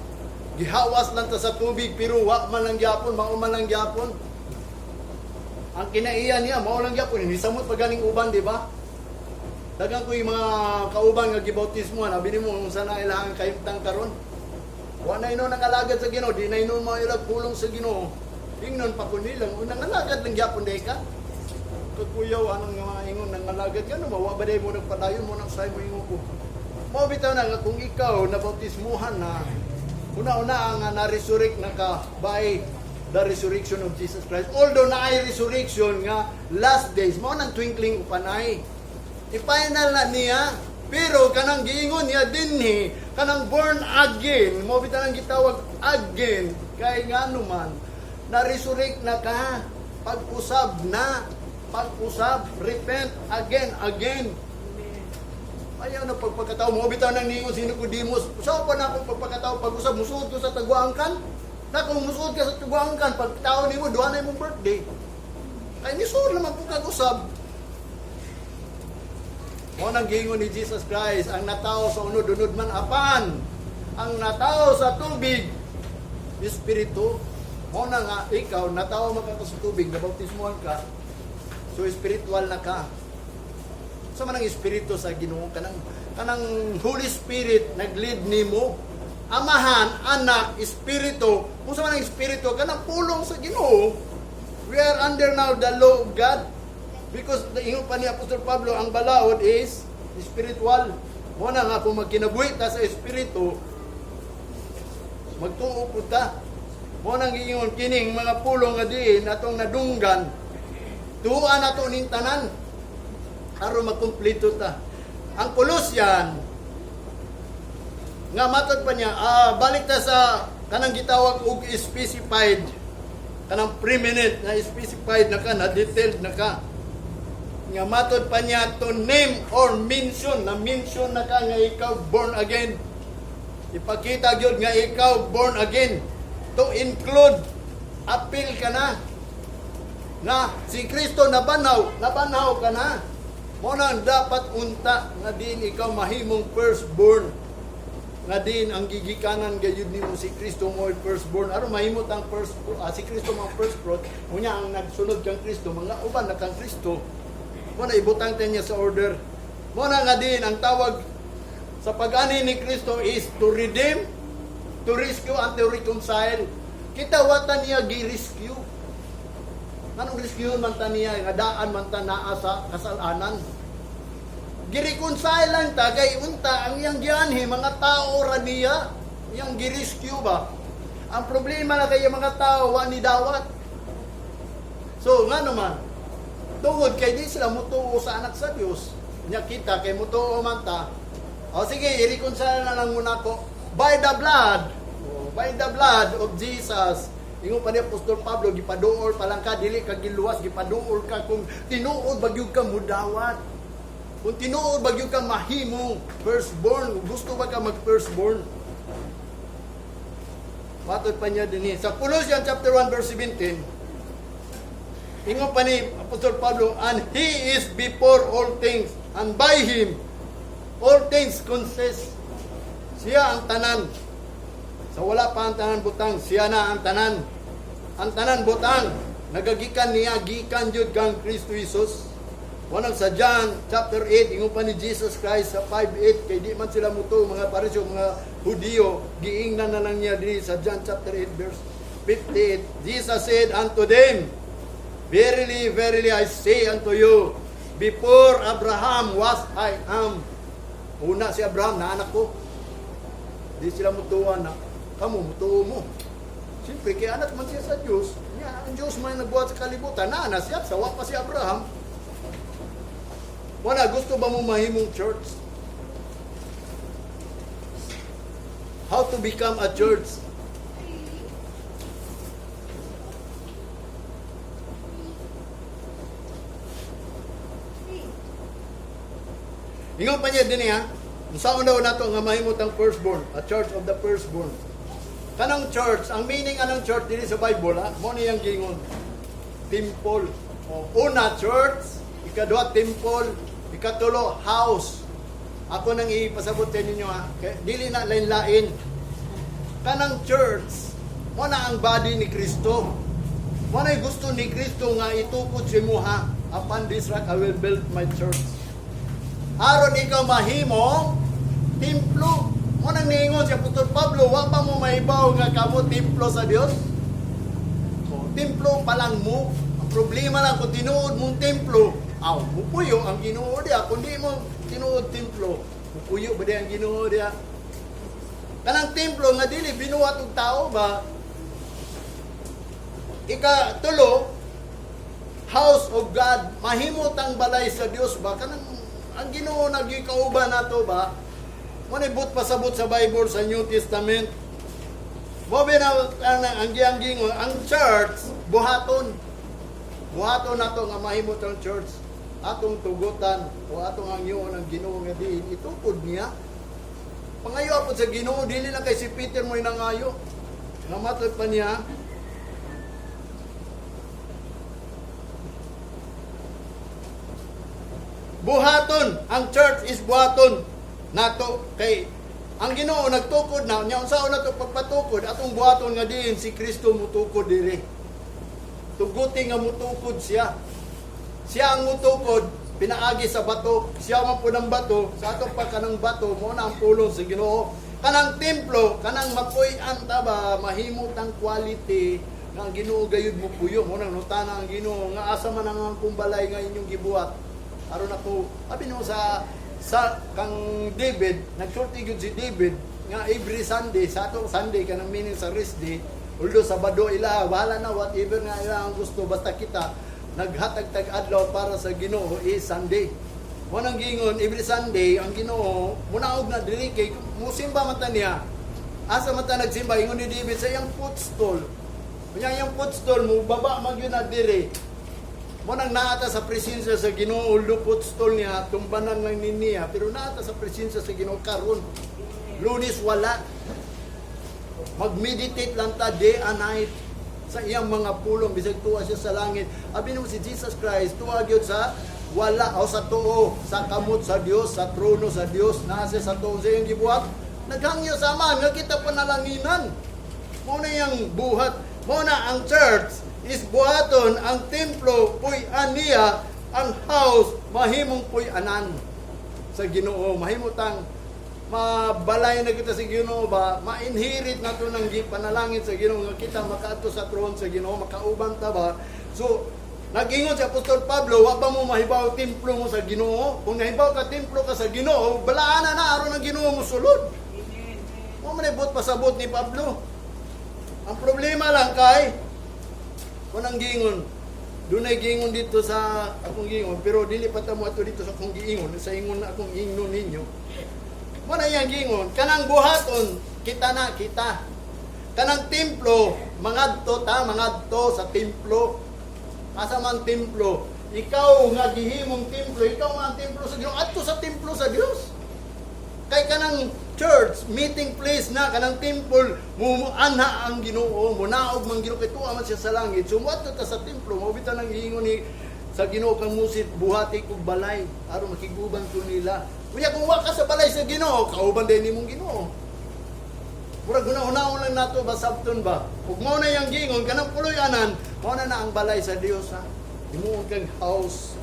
Gihawas lang ta sa tubig pero wa man lang gyapon, mao man lang gyapon. Ang kinaiya niya, mao lang gyapon, hindi samot pa ganing uban, di ba? Dagan ko yung mga kauban nga gibautismo, abi nimo unsa na ilahang kahimtang karon. Wa na ino nangalagad sa Ginoo, di na ino mailag pulong sa Ginoo. Ingnon pa ko nilang, unang ngalagad lang gyapon day ka. Kakuyaw anong nga mga ingon nangalagad ka no, mawa ba day mo nagpadayon mo nang say mo ingon ko. Mao bitaw na nga kung ikaw nabautismuhan na, una-una ang nga na-resurrect na ka by the resurrection of Jesus Christ. Although na ay resurrection nga last days, mao nang twinkling upanay. I-final na niya, pero kanang giingon niya dinhi, kanang born again, mo bitaw nang gitawag again, kay ngano man, na-resurrect na ka, pag-usab na, pag-usab, repent again, again. Ayaw na pagpakatao. Mo bitaw nang ningon si Nicodemus. Usaw pa na akong pagpakatao pag-usab musuod ko sa taguangkan. Na kung musuod ka sa taguangkan, pagtao nimo duha na imong birthday. Kay nisuod naman po kag usab. Mo nang giingon ni Jesus Christ, ang natawo sa unod-unod man apan ang natawo sa tubig espiritu. Mo na nga ikaw natawo man ka sa tubig, nabautismohan ka. So spiritual na ka. Sa man ang espiritu sa Ginoo, kanang kanang Holy Spirit nag-lead nimo. Amahan, Anak, Espiritu. Kung sa man ang espiritu kanang pulong sa Ginoo. We are under now the law of God. Because the ingon pa ni Apostol Pablo, ang balaod is spiritual. Mo na nga kung magkinabuhi ta sa espiritu, magtuo pud ta. Mo nang giingon kining mga pulong nga diin atong nadunggan, tuan nato ning tanan aron makumpleto ta. Ang Colossian nga matod pa niya, balik ta sa kanang gitawag og specified, kanang preeminent na specified na ka, na detailed na ka. Nga matod pa niya to name or mention, na mention na ka nga ikaw born again. Ipakita gyud nga ikaw born again. To include, apil ka na. Nga si Kristo nabanhaw, nabanhaw ka na. Mo na ang dapat unta nga diin ikaw mahimong firstborn. Nga diin ang gigikanan gayud nimo si Kristo mo firstborn. Aron mahimot ang first si Kristo mo ang first fruit, unya ang nagsunod kang Kristo, mga uban na kang Kristo. Mo na ibutang ta niya sa order. Mo na nga diin ang tawag sa pag-ani ni Kristo is to redeem, to rescue, and to reconcile. Kita wata niya gi-rescue. Anong rescue man ta niya nga daan man ta naa sa kasalanan? Gi-reconcile lang ta kay unta ang iyang gianhi mga tao ra niya, iyang gi-rescue ba. Ang problema na kay mga tao wa ni dawat. So nga naman, tungod kay di sila mutuo sa anak sa Dios. Nya kita kay mutuo man ta. O sige, i-reconcile na lang muna ko by the blood. Oh, by the blood of Jesus. Ingon pa ni Apostol Pablo, gipaduol pa lang ka, dili ka giluwas, gipaduol ka kung tinuod bagyog ka mudawat. Kung tinuod bagyog ka mahimong firstborn, gusto ba ka mag firstborn? Matod pa niya dinhi. Sa Colossians chapter 1 verse 17, ingon pa ni Apostol Pablo, "And He is before all things, and by Him all things consist." Siya ang tanan. Sa wala pa ang tanan butang, siya na ang tanan. Ang tanan butang, nagagikan niya, gikan jud kang Kristo Jesus. Wanang sa John chapter 8, ingon pa ni Jesus Christ sa 5:8, kay di man sila mutuo, mga Pariseo, mga Hudiyo, giingnan na lang niya diri sa John chapter 8 verse 58. Jesus said unto them, "Verily, verily, I say unto you, before Abraham was, I am." Una si Abraham, na anak ko. Di sila mutuwa na, kamo, mutuo mo. Siyempre, kay anak man siya sa Diyos, niya, ang Diyos man nagbuhat sa kalibutan, na siya, sawa pa si Abraham. Wala, gusto ba mo mahimong church? How to become a church? Three, three. Ingon pa niya din ha. Unsaon daw nato nga mahimot ang firstborn, a church of the firstborn? Kanang church, ang meaning anong church diri sa Bible ha, mo niyang gingon. Temple. O, una church, ikaduha temple, ikatulo house. Ako nang ipasabot sa ninyo ha. Kay dili na lain-lain. Kanang church, mo na ang body ni Kristo. Mo na gusto ni Kristo nga itukod sa imuha. "Upon this rock I will build my church." Aron ikaw mahimo templo. Mo nang niingon si Apostol Pablo, wa pa mo mahibaw nga kamo templo sa Dios? O, templo pa lang mo. Ang problema lang kung tinuod mong templo, aw, mupuyo ang Ginoo diya. Kung di mo tinuod templo, mupuyo ba diya ang Ginoo diya? Kanang templo nga dili binuhat og tao ba? Ika tulo, house of God, mahimot ang balay sa Dios ba? Kanang ang Ginoo nagikauban nato ba? Mo ni but pasabot sa Bible sa New Testament. Mo na ang giyang gingon, ang church buhaton. Buhaton nato nga mahimot ang church. Atong tugutan o atong hangyoon ang Ginoo nga diin itukod niya. Pangayo po sa Ginoo, dili lang kay si Peter mo'y nangayo. Nga matod pa niya, buhaton, ang church is buhaton nato kay ang Ginoo nagtukod na nya, unsaon nato pagpatukod? Atong buhaton nga diin si Kristo mutukod diri. Tuguti nga mutukod siya. Siya ang mutukod pinaagi sa bato. Siya man pud ang bato. Sa atong pa kanang bato mo na ang pulong sa Ginoo. Kanang templo, kanang mapuy-an ta ba, mahimot ang quality nga ang Ginoo gayud mo puyo mo nang nutana ang Ginoo nga asa man ang akong balay nga inyong gibuhat aron ako. Abi nimo sa kang David, nagsulti gyud si David nga every Sunday, sa atong Sunday kanang meaning sa rest day, although Sabado ila, bahala na, whatever nga ila ang gusto, basta kita naghatag tag adlaw para sa Ginoo is Sunday. Mo nang giingon every Sunday ang Ginoo munaog na diri kay musimba man ta niya. Asa man ta nagsimba? Ingon ni David, sa iyang footstool. Unya iyang footstool mo baba man gyud na diri. Mo nang naata sa presensya sa Ginoo, footstool niya, tumbanan lang ni niya, pero naata sa presensya sa Ginoo karon. Lunes wala. Mag-meditate lang ta day and night sa iyang mga pulong bisag tuwa siya sa langit. Abi nimo si Jesus Christ tuwa gyud sa wala o sa tuo, sa kamot sa Dios, sa trono sa Dios, naa siya sa tuo sa iyang gibuhat. Naghangyo sa Ama nga kita panalanginan. Mao na iyang buhat. Mao na ang church is buhaton, ang templo puy-an niya, ang house mahimong puy-anan sa Ginoo. Mahimo tang mabalay na kita sa Ginoo ba, ma-inherit na to ng panalangin sa Ginoo nga kita makaadto sa throne sa Ginoo, makauban ta ba. So nagingon si Apostol Pablo, wa ba mo mahibaw templo mo sa Ginoo? Kung nahibaw ka templo ka sa Ginoo, balaan na aron ang Ginoo mo sulod. Mo man ibot pasabot ni Pablo. Ang problema lang kay kung ang gingon, dunay gingon dito sa akong gingon, pero dili pa ta mo ato dito sa akong giingon, sa ingon na akong ingnon ninyo. Mo na iyang gingon, kanang buhaton, kita na kita. Kanang templo, mangadto ta, mangadto sa templo. Asa man templo? Ikaw nga gihimong templo, ikaw nga ang templo sa Dios, adto sa templo sa Dios. Kay kanang church, meeting place na, kanang temple, mumuanha ang Ginoo, munaog man Ginoo kay tuwa man siya sa langit. So muadto ta sa templo, mao bitaw nang giingon ni sa Ginoo kang musit buhati kog balay aron makiguban ko nila. Unya kung wa ka sa balay sa Ginoo, kauban din nimong Ginoo. Murag huna-hunaon lang nato ba, sabton ba. Ug mao na yang giingon kanang puloy-anan, mao na na ang balay sa Dios ha. Himuon kang house.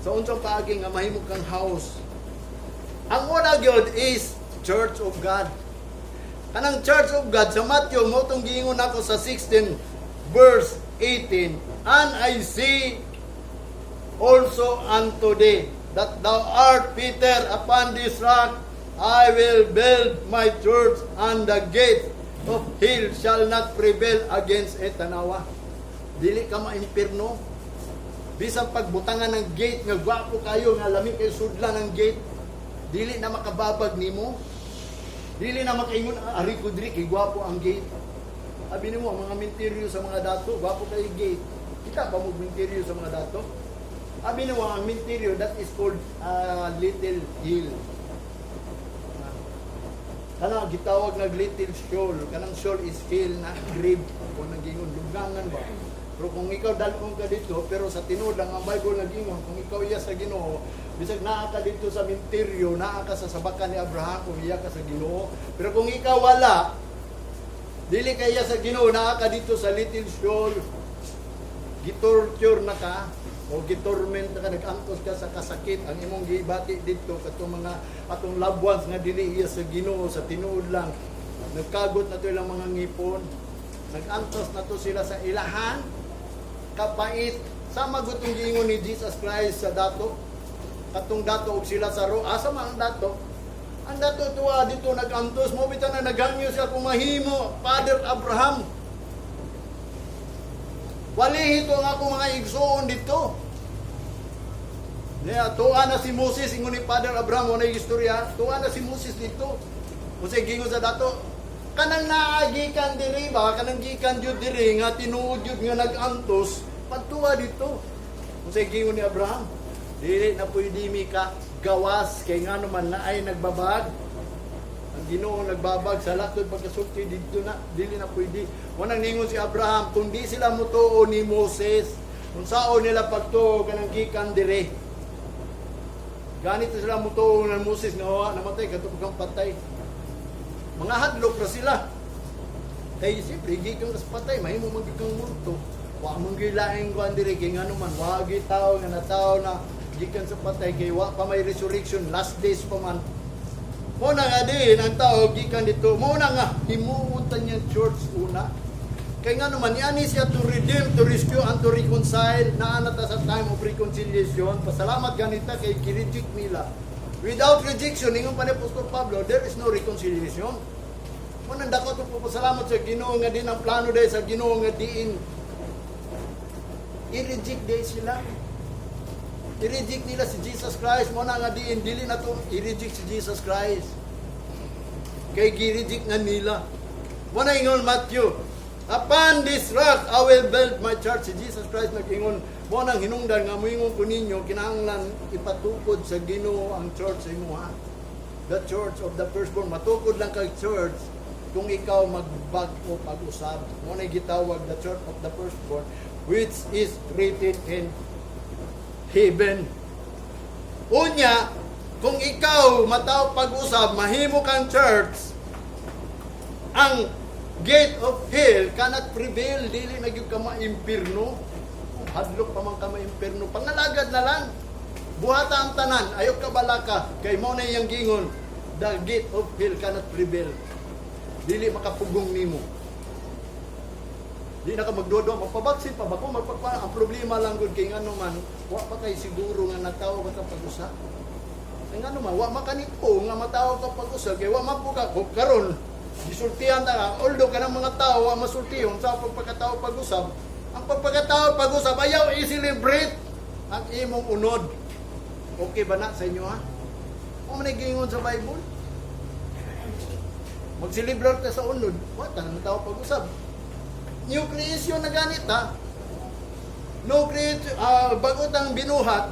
Sa unsang paagi nga mahimo kang house? Ang una gyud is Church of God. Kanang Church of God sa Matthew mo tong giingon ako sa 16 verse 18, "And I say also unto thee that thou art Peter, upon this rock I will build my church, and the gate of hell shall not prevail against it." Tanawa. Dili ka maimpirno. Bisan pagbutangan ng gate nga gwapo kayo nga lami kayo sudlan ng gate, dili na makababag nimo. Dili na makaingon, "Ah, ari ko diri kay gwapo ang gate." Abi nimo ang mga minteryo sa mga dato, gwapo kay gate. Kita ba mo minteryo sa mga dato? Abi nimo ang minteryo, that is called little hill. Kana gitawag nag little Sheol, kanang Sheol is hill na grave kung nagingon dugangan ba. Pero kung ikaw dalon ka dito, pero sa tinuod lang ang Bible nagingon, kung ikaw iya sa Ginoo, bisag naa ka dito sa minteryo, naa ka sa sabakan ni Abraham kung iya ka sa Ginoo. Pero kung ikaw wala, dili ka iya sa Ginoo, naa ka dito sa little Sheol. Gitorture na ka o gitorment na ka, nag-antos ka sa kasakit, ang imong gibati dito katong mga atong loved ones nga dili iya sa Ginoo sa tinuod lang, nagkagot na to ilang mga ngipon, nag-antos na to sila sa ilahan kapait, sama gutong giingon ni Jesus Christ sa dato, katong dato og sila sa ro. Asa man ang dato? Ang dato tuwa dito nag-antos mo bitaw na naghangyo siya kung mahimo, "Father Abraham, walihi to ang akong mga igsuon dito." Niya, tuwa na si Moses, ingon ni Father Abraham, wala yung istorya, tuwa na si Moses dito. Kung gingon sa dato, kanang naagikan diri ba, kanang gikan jud diri, nga tinuod jud nga nag-antos, pagtuwa dito. Kung sa gingon ni Abraham, Dili na pwede mi ka gawas kay ngano man naay nagbabag. Ang Ginoo nagbabag sa latod pagkasulti didto na, dili na pwede. Wanang ningon si Abraham, kung di sila mutuo ni Moses, unsaon nila pagtuo kanang gikan dire? Ganito sila mutuo ng Moses nga wa namatay kadto pagkang patay. Mga hadlok ra sila. Kay siyempre, gikan ka sa patay, mahimo man gyud kang multo. Wa man gyud laing kuan dire kay ngano man wa gyud tao nga natawo na gikan sa patay kay wa pa may resurrection, last days pa man. Mo na nga din ang tao gikan dito. Mo na nga himuotan niya church una. Kay ngano man yani siya to redeem, to rescue, and to reconcile. Naa na ta sa time of reconciliation. Pasalamat ganita kay gi-reject nila. Without rejection, ingon pa ni Apostol Pablo, there is no reconciliation. Mo nang dako to pasalamat sa Ginoo nga din ang plano dahil sa Ginoo nga diin i-reject day sila. I-reject nila si Jesus Christ. Mo na nga diin dili na to i-reject si Jesus Christ. Kay gi-reject na nila. Mo na ingon Matthew, "Upon this rock I will build my church." Si Jesus Christ nag-ingon, mo nang hinungdan nga moingon ko ninyo, kinahanglan ipatukod sa Ginoo ang church sa imuha. The church of the firstborn. Matukod lang kag church kung ikaw magbag-o pag-usab. Mo na gitawag the church of the firstborn, which is written in heaven. Unya, kung ikaw mataw pag-usab, mahimo kang church, ang gate of hell cannot prevail, dili na gyud ka maimpirno. Hadlok pa man ka maimpirno. Pangalagad na lang. Buhata ang tanan, ayaw ka balaka, kay mo na iyang gingon, the gate of hell cannot prevail. Dili makapugong nimo. Di na ka magduwa, magpabaksin pa ba ko, magpagpa, ang problema lang gud kay ngano man, wa pa kay siguro nga natawo ka pag-usa. Kay ngano man, wa makanito nga matawo ka pag-usa, kay wa man po ka, kung karon, gisultihan ta ka, although kanang mga tao wa masultihon sa pagpakatao pag-usab, ang pagpakatao pag-usab, ayaw i-celebrate ang imong unod. Okay ba na sa inyo, ha? O man gingon sa Bible? Magselebrar ka sa unod, wa ta na tao pag-usab. New creation na ganit ha. No create, bago tang binuhat,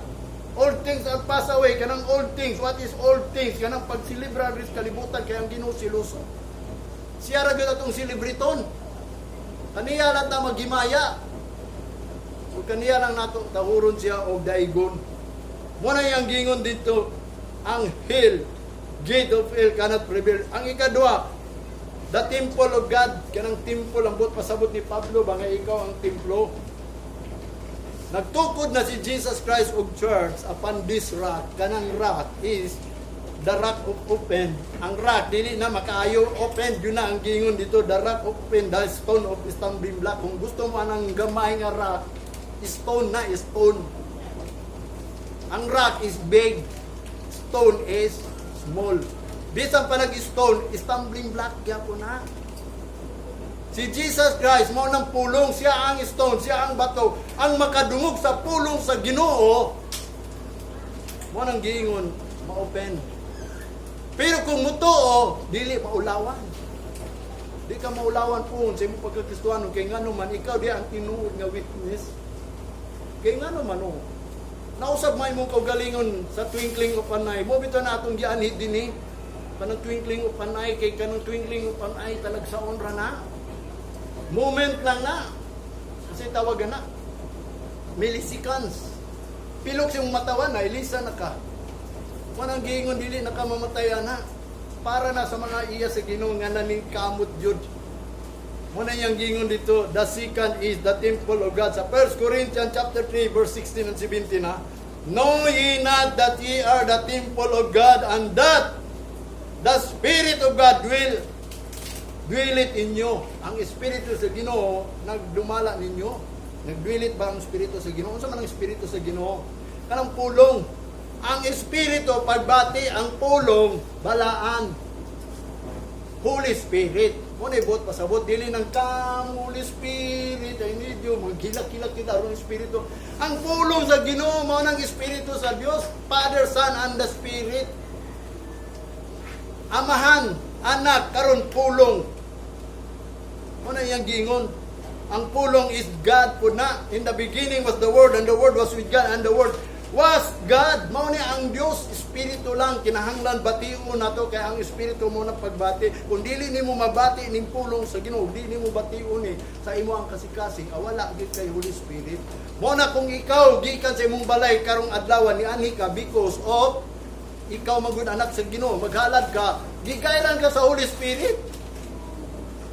old things are passed away. Kanang old things, what is old things? Kanang pagselebrar ris kalibutan kay ang Ginoo siluso. Siya ra gyud atong selebriton. Kaniya lang ta maghimaya. Ug kaniya lang nato tahuron siya og daigon. Mo na iyang gingon dito, ang hell, gate of hell cannot prevail. Ang ikadua, the temple of God, kanang temple ang buot pasabot ni Pablo ba nga ikaw ang templo. Nagtukod na si Jesus Christ og church upon this rock. Kanang rock is the rock of offense. Ang rock dili na makaayo offend, yun na ang gingon dito, the rock of offense, the stone of stumbling block. Kung gusto mo anang gamay nga rock, stone na stone. Ang rock is big, stone is small. Bisan pa nag-stone, stumbling block gyapon na. Si Jesus Christ mao nang pulong, siya ang stone, siya ang bato, ang makadungog sa pulong sa Ginoo. Mo nang giingon, ma-open. Pero kung mutuo, dili maulawan. Di ka maulawan po sa imong pagkakristuano kay ngano man ikaw di ang tinuod nga witness. Kay ngano man, oh. Nausab may imong kaugalingon sa twinkling of an eye. Mo bitaw na atong gianhi dinhi. Kanang twinkling of an eye, kay kanang twinkling of an eye talagsaon ra na. Moment lang na. Kasi tawagan na. Milliseconds. Pilok siyang matawan na, ilisa na ka. Manang giingon dili na ka mamatay na. Para na sa mga iya sa Ginoo nga naningkamot jud. Mo na iyang gingon dito, the second is the temple of God. Sa 1 Corinthians chapter 3 verse 16 and 17 na, "Know ye not that ye are the temple of God and that the Spirit of God will dwelleth in you?" Ang Espiritu sa Ginoo nagdumala ninyo. Nagdwellit ba ang Espiritu sa Ginoo? Unsa man ang Espiritu sa Ginoo? Kanang pulong. Ang Espiritu pagbati, ang pulong balaan. Holy Spirit. Mo na ibot pasabot dili nang come Holy Spirit, I need you. Maghilak-hilak kita aron Espiritu. Ang pulong sa Ginoo mao nang Espiritu sa Dios, Father, Son and the Spirit. Amahan, Anak, karon pulong. Mo na iyang gingon. Ang pulong is God po na. In the beginning was the Word, and the Word was with God, and the Word was God. Mao ni ang Dios espiritu lang, kinahanglan bation nato kay ang espiritu mo na pagbati. Kung dili nimo mabati ning pulong sa Ginoo, di nimo bation ni sa imo ang kasikasing, awala gid kay Holy Spirit. Mao na kung ikaw gikan sa imong balay karong adlaw, ni anhi ka because of ikaw magud anak sa Ginoo, maghalad ka, gigairan ka sa Holy Spirit.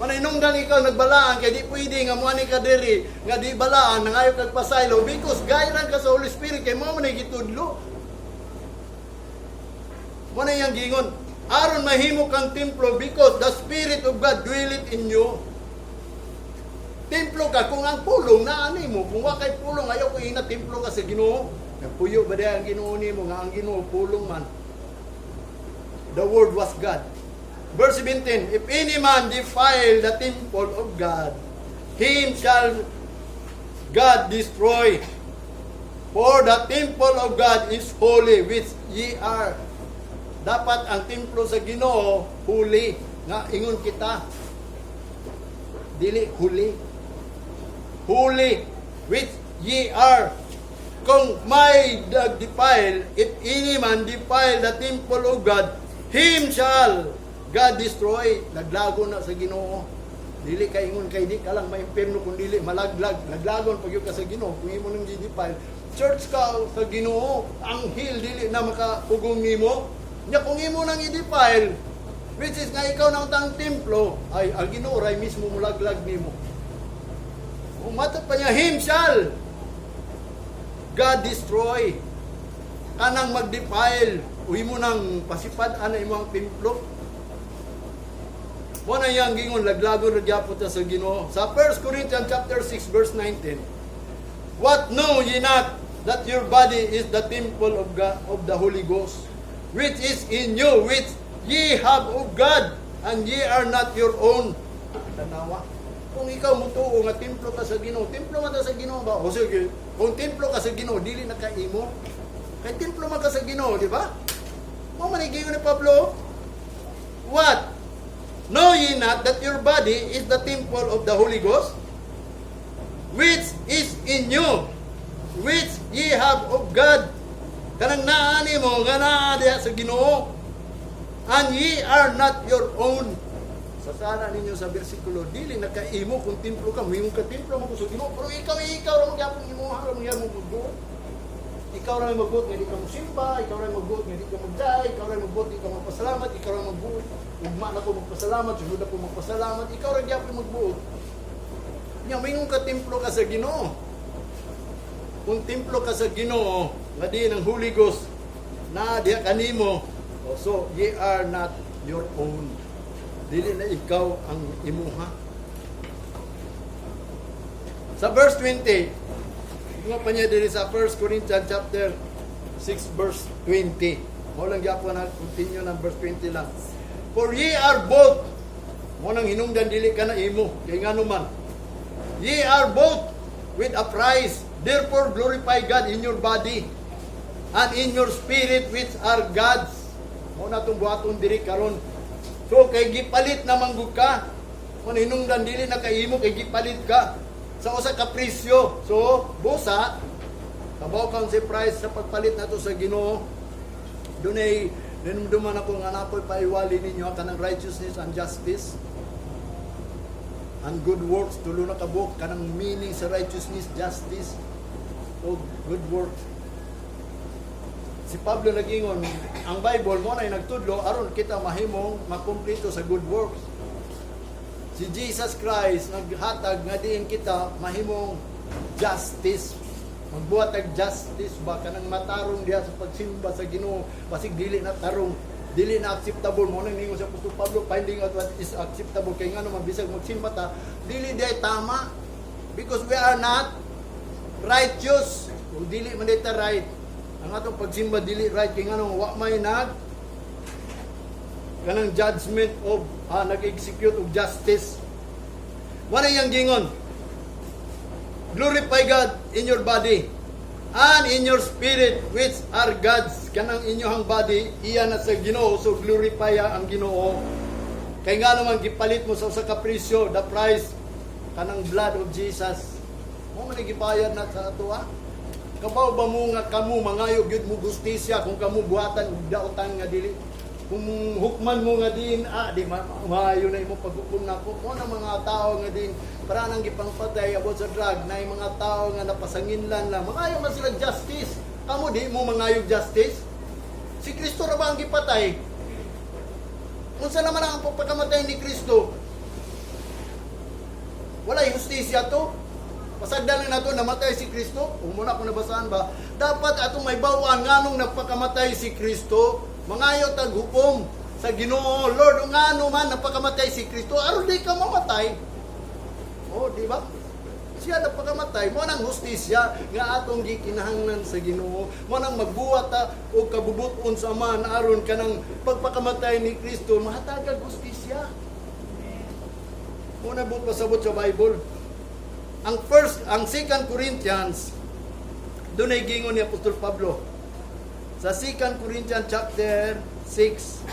Manay ikaw nagbalaan kay di pwede nga moani ka diri nga di balaan, nangayo kag pasaylo because gairan ka sa Holy Spirit kay mao man ay gitudlo. Mo na iyang gingon, aron mahimo kang templo because the Spirit of God dwelleth in you. Templo ka kung ang pulong naa nimo. Kung wa kay pulong, ayaw ko ina templo ka sa Ginoo. Nagpuyo ba diay ang Ginoo nimo nga ang Ginoo pulong man? The Word was God. Verse 17, "If any man defile the temple of God, him shall God destroy. For the temple of God is holy, which ye are." Dapat ang templo sa Ginoo holy nga ingon kita. Dili huli. Holy, which ye are. Kung may defile, if any man defile the temple of God, him shall God destroy. Naglago na sa Ginoo. Dili ka ingon kay di ka lang maimpierno kung dili malaglag. Naglagon pag ka sa Ginoo kung imo nang gi-defile. Church ka sa Ginoo, ang hell dili na makapugong nimo. Nya kung imo nang i-defile, which is nga ikaw na ang templo, ay ang Ginoo ray mismo mulaglag nimo. Umatod pa niya, him shall God destroy. Kanang mag-defile, uy mo nang pasipad ana imo ang templo. Mo na iyang gingon, laglagon ra gyapon ta sa Ginoo. Sa 1 Corinthians chapter 6 verse 19. "What, know ye not that your body is the temple of God, of the Holy Ghost, which is in you, which ye have of God, and ye are not your own?" Tanawa. Kung ikaw mutuo nga templo ka sa Ginoo, templo man ta sa Ginoo ba? O sige, kung templo ka sa Ginoo, dili na ka imo. Kay templo man ka sa Ginoo, di ba? Mo man ni Pablo. "What? Know ye not that your body is the temple of the Holy Ghost, which is in you, which ye have of God?" Kanang naani mo, nga naa diha sa Ginoo. "And ye are not your own." Sa sana ninyo sa bersikulo, dili na kaimo kung templo ka, muingon ka templo mo sa Ginoo, pero ikaw ra magyapon imo, ra magyapon magbuot. Ikaw ra magbuot nga di ka mosimba, ikaw ra magbuot nga di ka magday, ikaw ra magbuot di ka magpasalamat, ikaw ra magbuot. Ugma na ko magpasalamat, sunod ako magpasalamat, ikaw ra gyapon magbuot. Nya moingon ka templo ka sa Ginoo. Kung templo ka sa Ginoo, nga di ng Holy Ghost na diha kanimo, oh, so ye are not your own. Dili na ikaw ang imuha. Sa verse 20, nga pa niya diri sa 1 Corinthians chapter 6 verse 20. Mo lang gyapon na continue ng verse 20 lang. "For ye are bought." Mo nang hinungdan dili ka na imo kay ngano man. "Ye are bought with a price. Therefore glorify God in your body and in your spirit, which are God's." Mo na itong buhaton diri karon. So kay gipalit na manggug ka. Kung hinungdan dili na kay imo kay gipalit ka sa usa ka presyo. So busa kabaw kang si price sa pagpalit nato sa Ginoo. Dunay dinumduman ako nga nakoy paiwali ninyo ang kanang righteousness and justice and good works, tulo na kabuok kanang meaning sa righteousness, justice o good works. Si Pablo nagingon, ang Bible mo na nagtudlo aron kita mahimong makumpleto sa good works. Si Jesus Christ naghatag nga diin kita mahimong justice. Magbuhat og justice ba, kanang matarong diha sa pagsimba sa Ginoo, basig dili na tarong, dili na acceptable. Mo nang ningon sa Apostol Pablo, finding out what is acceptable, kay ngano man bisag magsimba ta, dili diay tama because we are not righteous. Kung dili man ta right, ang atong pagsimba dili right kay ngano wa may nag kanang judgment of nag-execute of justice. Wala yang gingon. "Glorify God in your body and in your spirit, which are God's." Kanang inyong body, iya na sa Ginoo, so glorify ang Ginoo. Kay nga naman gipalit mo sa usa ka presyo, the price kanang blood of Jesus. Mo man gibayad na sa ato ah. Kabaw ba mo nga kamo mangayo gyud mo gustisya kung kamo buhatan og daotan nga dili, kung hukman mo nga din, di maayo na imo paghukom nako? Mo na mga tao nga din para nang gipangpatay about sa drug na mga tao nga napasanginlan lang, mangayo man sila justice. Kamo, di mo mangayo justice? Si Kristo ra ba ang gipatay? Unsa naman ang pagpakamatay ni Kristo? Wala hustisya to. Pasagdan lang nato namatay si Kristo. Umuna ko nabasaan ba? Dapat atong may bawaan nganong nagpakamatay si Kristo. Mangayo tag hukom sa Ginoo. Lord, ngano man nagpakamatay si Kristo? Aron di ka mamatay. Oh, di ba? Siya nagpakamatay. Mo nang hustisya nga atong gikinahanglan sa Ginoo. Mo nang magbuhat ta og kabubut-on sa man aron kanang pagpakamatay ni Kristo mahatagag hustisya. Mo na buot pasabot sa Bible. Ang first, ang Second Corinthians, doon ay gingon ni Apostol Pablo. Sa Second Corinthians chapter 6.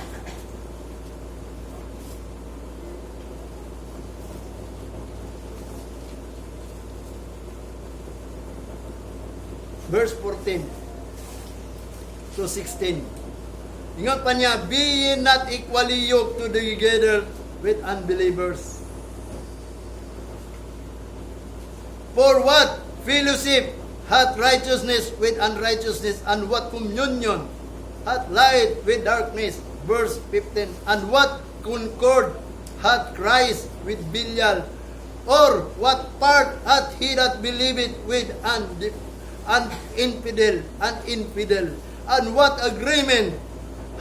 Verse 14 to 16. Ingon pa niya, "Be ye not equally yoked together with unbelievers. For what fellowship hath righteousness with unrighteousness, and what communion hath light with darkness?" Verse 15. "And what concord hath Christ with Belial? Or what part hath he that believeth with an infidel? And what agreement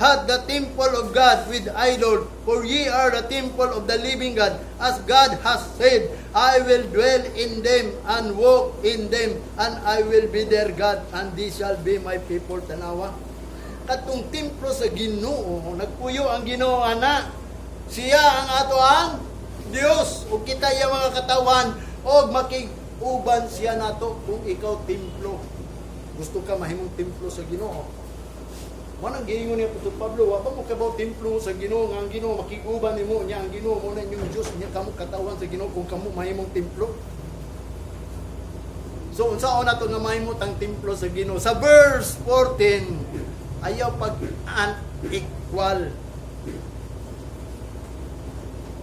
hath the temple of God with idol? For ye are the temple of the living God, as God has said, 'I will dwell in them and walk in them, and I will be their God, and they shall be my people." Tanawa. Katong templo sa Ginoo, nagpuyo ang Ginoo ana. Siya ang ato ang Dios ug kita iya mga katawan og makig-uban siya nato kung ikaw templo. Gusto ka mahimong templo sa Ginoo? Mo nang giingon ni Apostol Pablo, wa ba mo kabaw templo sa Ginoo nga ang Ginoo makig-uban nimo niya, ang Ginoo mo na inyong Dios niya, kamo katawan sa Ginoo kung kamo mahimong templo? So unsaon nato nga mahimo tang templo sa Ginoo? Sa verse 14, ayaw pag unequal.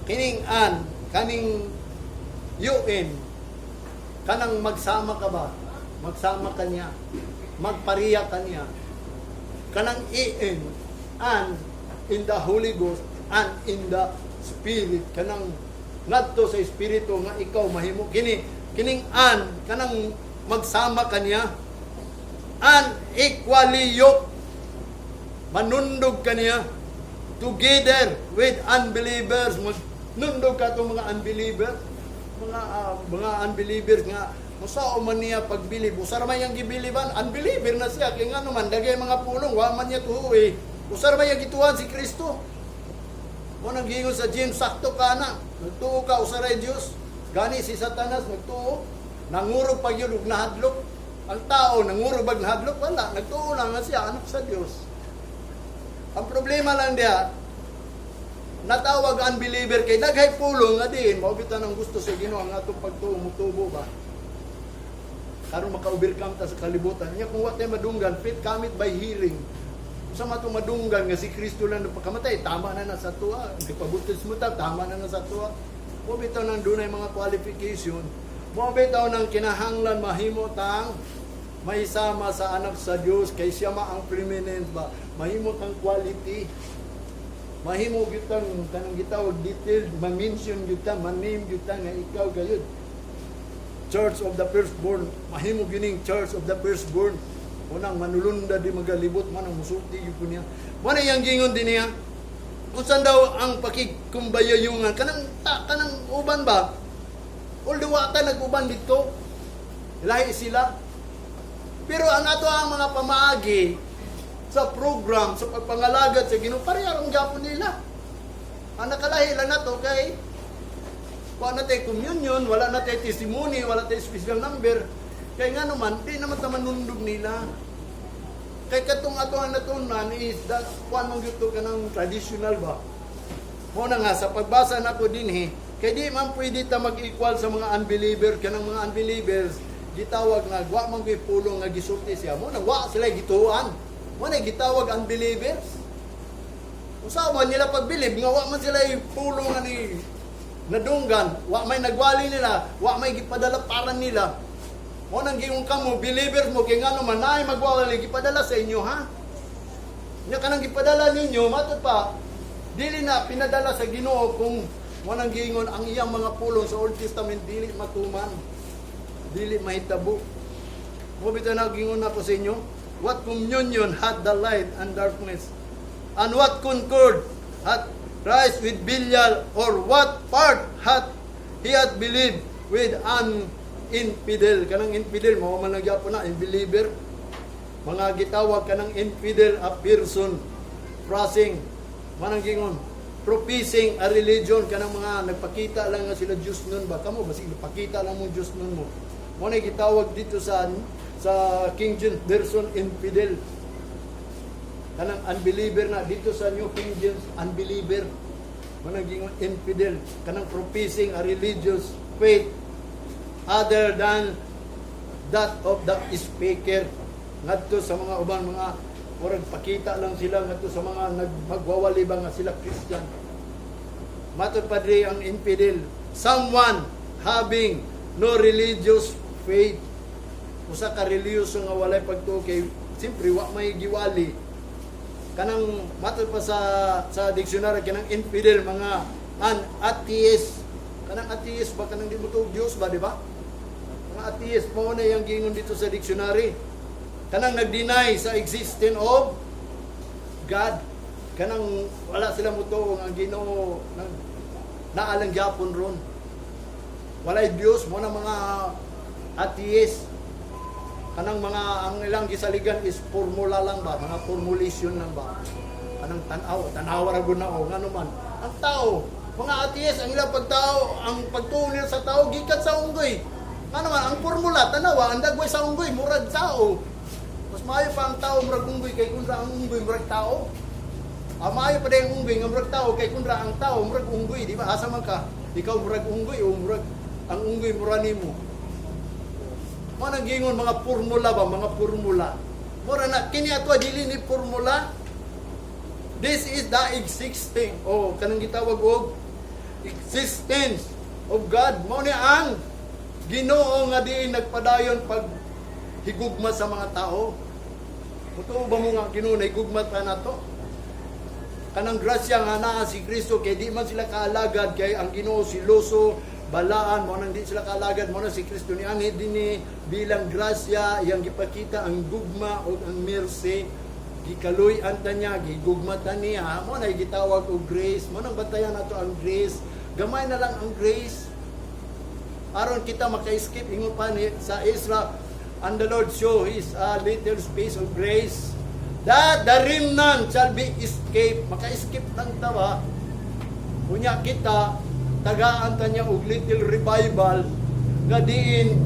Kining an, kaning un, kanang magsama ka ba? Magsama ka niya. Magpariya ka niya. Kanang en, and in the Holy Ghost and in the Spirit, kanang ngadto sa Espiritu nga ikaw mahimo kini, kining an, kanang magsama kaniya, unequally yoked, manundog kaniya, together with unbelievers. Magnundog ka itong mga unbelievers, mga unbelievers nga musao man niya pagbilib, usar man yang gibiliban, unbeliever na siya, kay ngano man dagay mga pulong wa man niya tuoy, usar man yang gituan si Kristo. Mo nang giingon sa James, sakto ka na nagtuo ka usaray Dios. Gani si Satanas nagtuo, nangurog pa yun ug nahadlok. Ang tao nangurog bag nahadlok? Wala, nagtuo lang nga siya anak sa Dios. Ang problema lang diha, natawag unbeliever kay daghay pulong nga diin mao bitaw ang gusto sa Ginoo ang atong pagtuo mutubo ba, karon maka-overcome ta sa kalibutan niya. Kung wa tay madunggan, faith cometh by hearing. Sa matong madunggan nga si Kristo lang nagpakamatay, tama na na sa tuwa. Nagpabautismo ta, tama na na sa tuwa. Mao bitaw nang dunay mga qualification. Mao bitaw nang kinahanglan mahimo tang may sama sa anak sa Dios kay siya ma ang preeminent ba. Mahimo tang quality, mahimo gyud tang kanang gitawag detailed, ma-mention gyud ta, ma-name gyud ta nga ikaw gayud Church of the Firstborn. Mahimo gining Church of the Firstborn. Unang manulunda di magalibot man ang musulti gyud ko niya. Mo na iyang gingon din niya. Unsan daw ang pakigkumbayayungan kanang ta, kanang uban ba? Although wa ta nag-uban dito, lahi sila. Pero ang ato ang mga pamaagi sa program, sa pagpangalagad sa Ginoo, pareha rong gyapon nila. Ang nakalahi lang nato kay wala na tayo communion, wala na tayo testimony, wala tayo special number. Kay nga naman, di naman ta manundog nila. Kay katong ato ang natunan is that kuan man gyud to kanang traditional ba. Mo na nga sa pagbasa nako dinhi, kay di man pwede ta mag-equal sa mga unbeliever, kanang mga unbelievers. Gitawag nga wa man gyud pulong nga gisulti siya mo nang wa sila gituan. Mo na gitawag unbelievers. Usa man nila pagbilib nga wa man sila pulong nga ni nadunggan, wa may nagwali nila, wa may gipadala para nila. Mo nang giingon kamo, believers mo, kay ngano man naay magwawali gipadala sa inyo, ha? Nya kanang gipadala ninyo, matod pa, dili na pinadala sa Ginoo kung mo nang giingon ang iyang mga pulong sa Old Testament dili matuman. Dili mahitabo. Mo bitaw nagingon ako sa inyo, what communion hath the light and darkness? And what concord hath Christ with Belial? Or what part hath he hath believed with an infidel? Kanang infidel, mao man lang gyapon na, unbeliever. Mga gitawag kanang infidel, a person professing, manang gingon, professing a religion, kanang mga nagpakita lang nga sila Diyos nun ba kamo, basig nagpakita lang mo Diyos nun mo. Mo na gitawag dito sa King James Version infidel, kanang unbeliever na. Dito sa New King James, unbeliever. Mo na gingon infidel, kanang professing a religious faith other than that of the speaker, ngadto sa mga uban, mga murag pakita lang sila ngadto sa mga nagmagwawali ba nga sila Christian. Matod pa diri, ang infidel, someone having no religious faith, usa ka relihiyoso nga walay pagtuo, kay siyempre wa may giwali. Kanang matod pa sa dictionary, kanang infidel, mga an atheist. Kanang atheist ba, kanang di mo tuo Dios ba, di ba? Mga atheist mo na yung gingon dito sa dictionary, kanang nag-deny sa existence of God, kanang wala sila motuo ang Ginoo nang naalang gyapon ron, walay Dios mo na, mga atheist. Kanang mga ang ilang gisaligan is formula lang ba, mga formulation lang ba, kanang tan-aw tan-aw ra gud na o ngano man ang tao. Mga atheist, ang ilang pagtao, ang pagtuo nila sa tao gikan sa unggoy. Ngano man ang formula, tanawa ang dagway sa unggoy, murag tao. Mas maayo pa ang tao murag unggoy kay kontra ang unggoy murag tao. Ah, maayo pa ang unggoy nga murag tao kay kontra ang tao murag unggoy, di ba? Asa man ka? Ikaw murag unggoy o murag ang unggoy mura nimo? Mo nang gingon mga formula ba, mga formula. Mura na kini ato, dili ni formula. This is the existing, oh, kanang gitawag og existence of God. Mao ni ang Ginoo nga diin nagpadayon pag higugma sa mga tao. Totoo ba mo nga Ginoo na higugma pa nato? Kanang grasya nga naa si Kristo, kay di man sila kaalagad, kay ang Ginoo siloso, balaan. Mo nang di sila kaalagad, mo na si Kristo ni anhi dinhi bilang grasya, iyang gipakita ang gugma ug ang mercy, gikaluy-an ta niya, gigugma ta niya. Mo na gitawag og grace. Mo nang bantayan nato ang grace. Gamay na lang ang grace aron kita maka-escape. Ingon pa ni sa Ezra, "And the Lord show his a little space of grace, that the remnant shall be escape." Maka-escape lang ta ba. Unya kita tagaan ta niya og little revival nga diin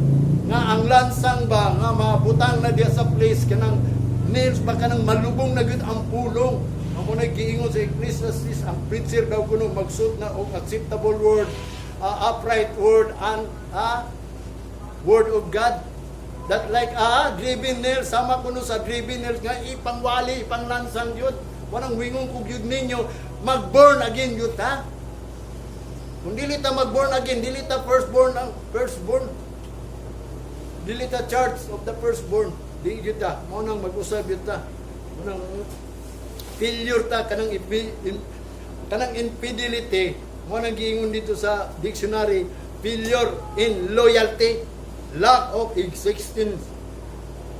nga ang lansang ba nga mabutang na diya sa place, kanang nails ba, kanang malubong na gyud ang pulong. Amo na giingon sa Ecclesiastes, ang preacher daw kuno magsuot na og acceptable word, upright word and word of God, that like a driven nail, sama kuno sa driven nails nga ipangwali, ipanglansang yun. Walang wingon ko gyud ninyo, mag-born again yun ta. Kung dili ta mag-born again, dili ta firstborn, ang firstborn, dili ta church of the firstborn, di gyud ta. Mao nang mag-usab yun ta. Mao nang failure ta. Kanang infidelity, mo nang giingon dito sa dictionary, failure in loyalty, lack of existence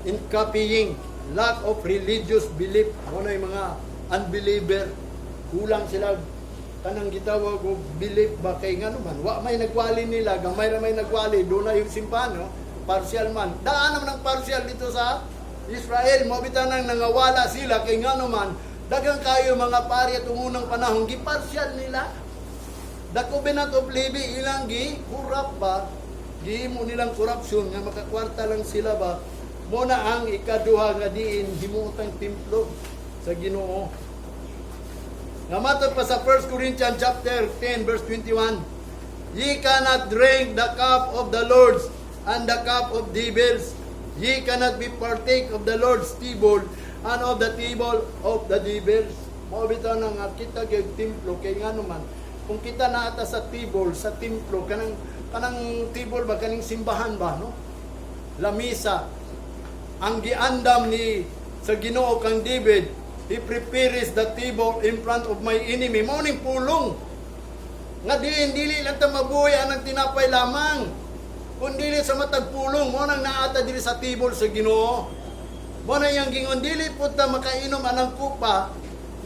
in copying, lack of religious belief. Mo na yung mga unbeliever, kulang sila kanang gitawag og belief ba, kay ngano man wa may nagwali nila, gamay ra may nagwali. Do na yung simbahan, no? Partial man daan naman ang partial dito sa Israel. Mo bitaw nang nangawala sila, kay ngano man daghang kayo mga pari at unang panahon gipartial nila. The covenant of Levi ilang gi corrupt ba, gihimo nilang corruption nga makakwarta lang sila ba. Mo na ang ikaduha nga diin himuotang templo sa Ginoo. Nga matod pa sa 1 Corinthians chapter 10 verse 21, "Ye cannot drink the cup of the Lord and the cup of devils. Ye cannot be partake of the Lord's table and of the table of the devils. Mao bitaw na nga kita gyud templo, kay ngano man kung kita naata sa table, sa templo, kanang table ba, kaning simbahan ba, no, lamisa ang giandam ni sa Ginoo kang David, "He prepares the table in front of my enemy." Mao ning pulong nga diin dili lang ta mabuhi anang tinapay lamang, kundi sa matag pulong. Mao nang naata diri sa table sa Ginoo. Mao na iyang gingon, dili pud ta makainom anang kupa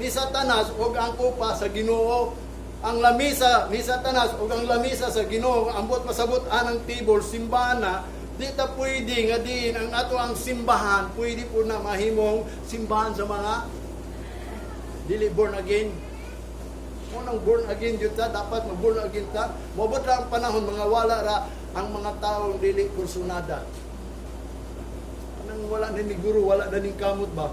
ni Satanas ug ang kupa sa Ginoo, ang lamisa ni Satanas ug ang lamisa sa Ginoo. Ambot pasabot anang table, simbahan na, di ta pwede nga diin ang ato ang simbahan pwede po na mahimong simbahan sa mga dili born again. Mo nang born again jud ta, dapat ma born again ta. Moabot ra ang panahon mga wala ra ang mga taong dili kursunada. Anang wala na ni guro, wala na ning kamot ba?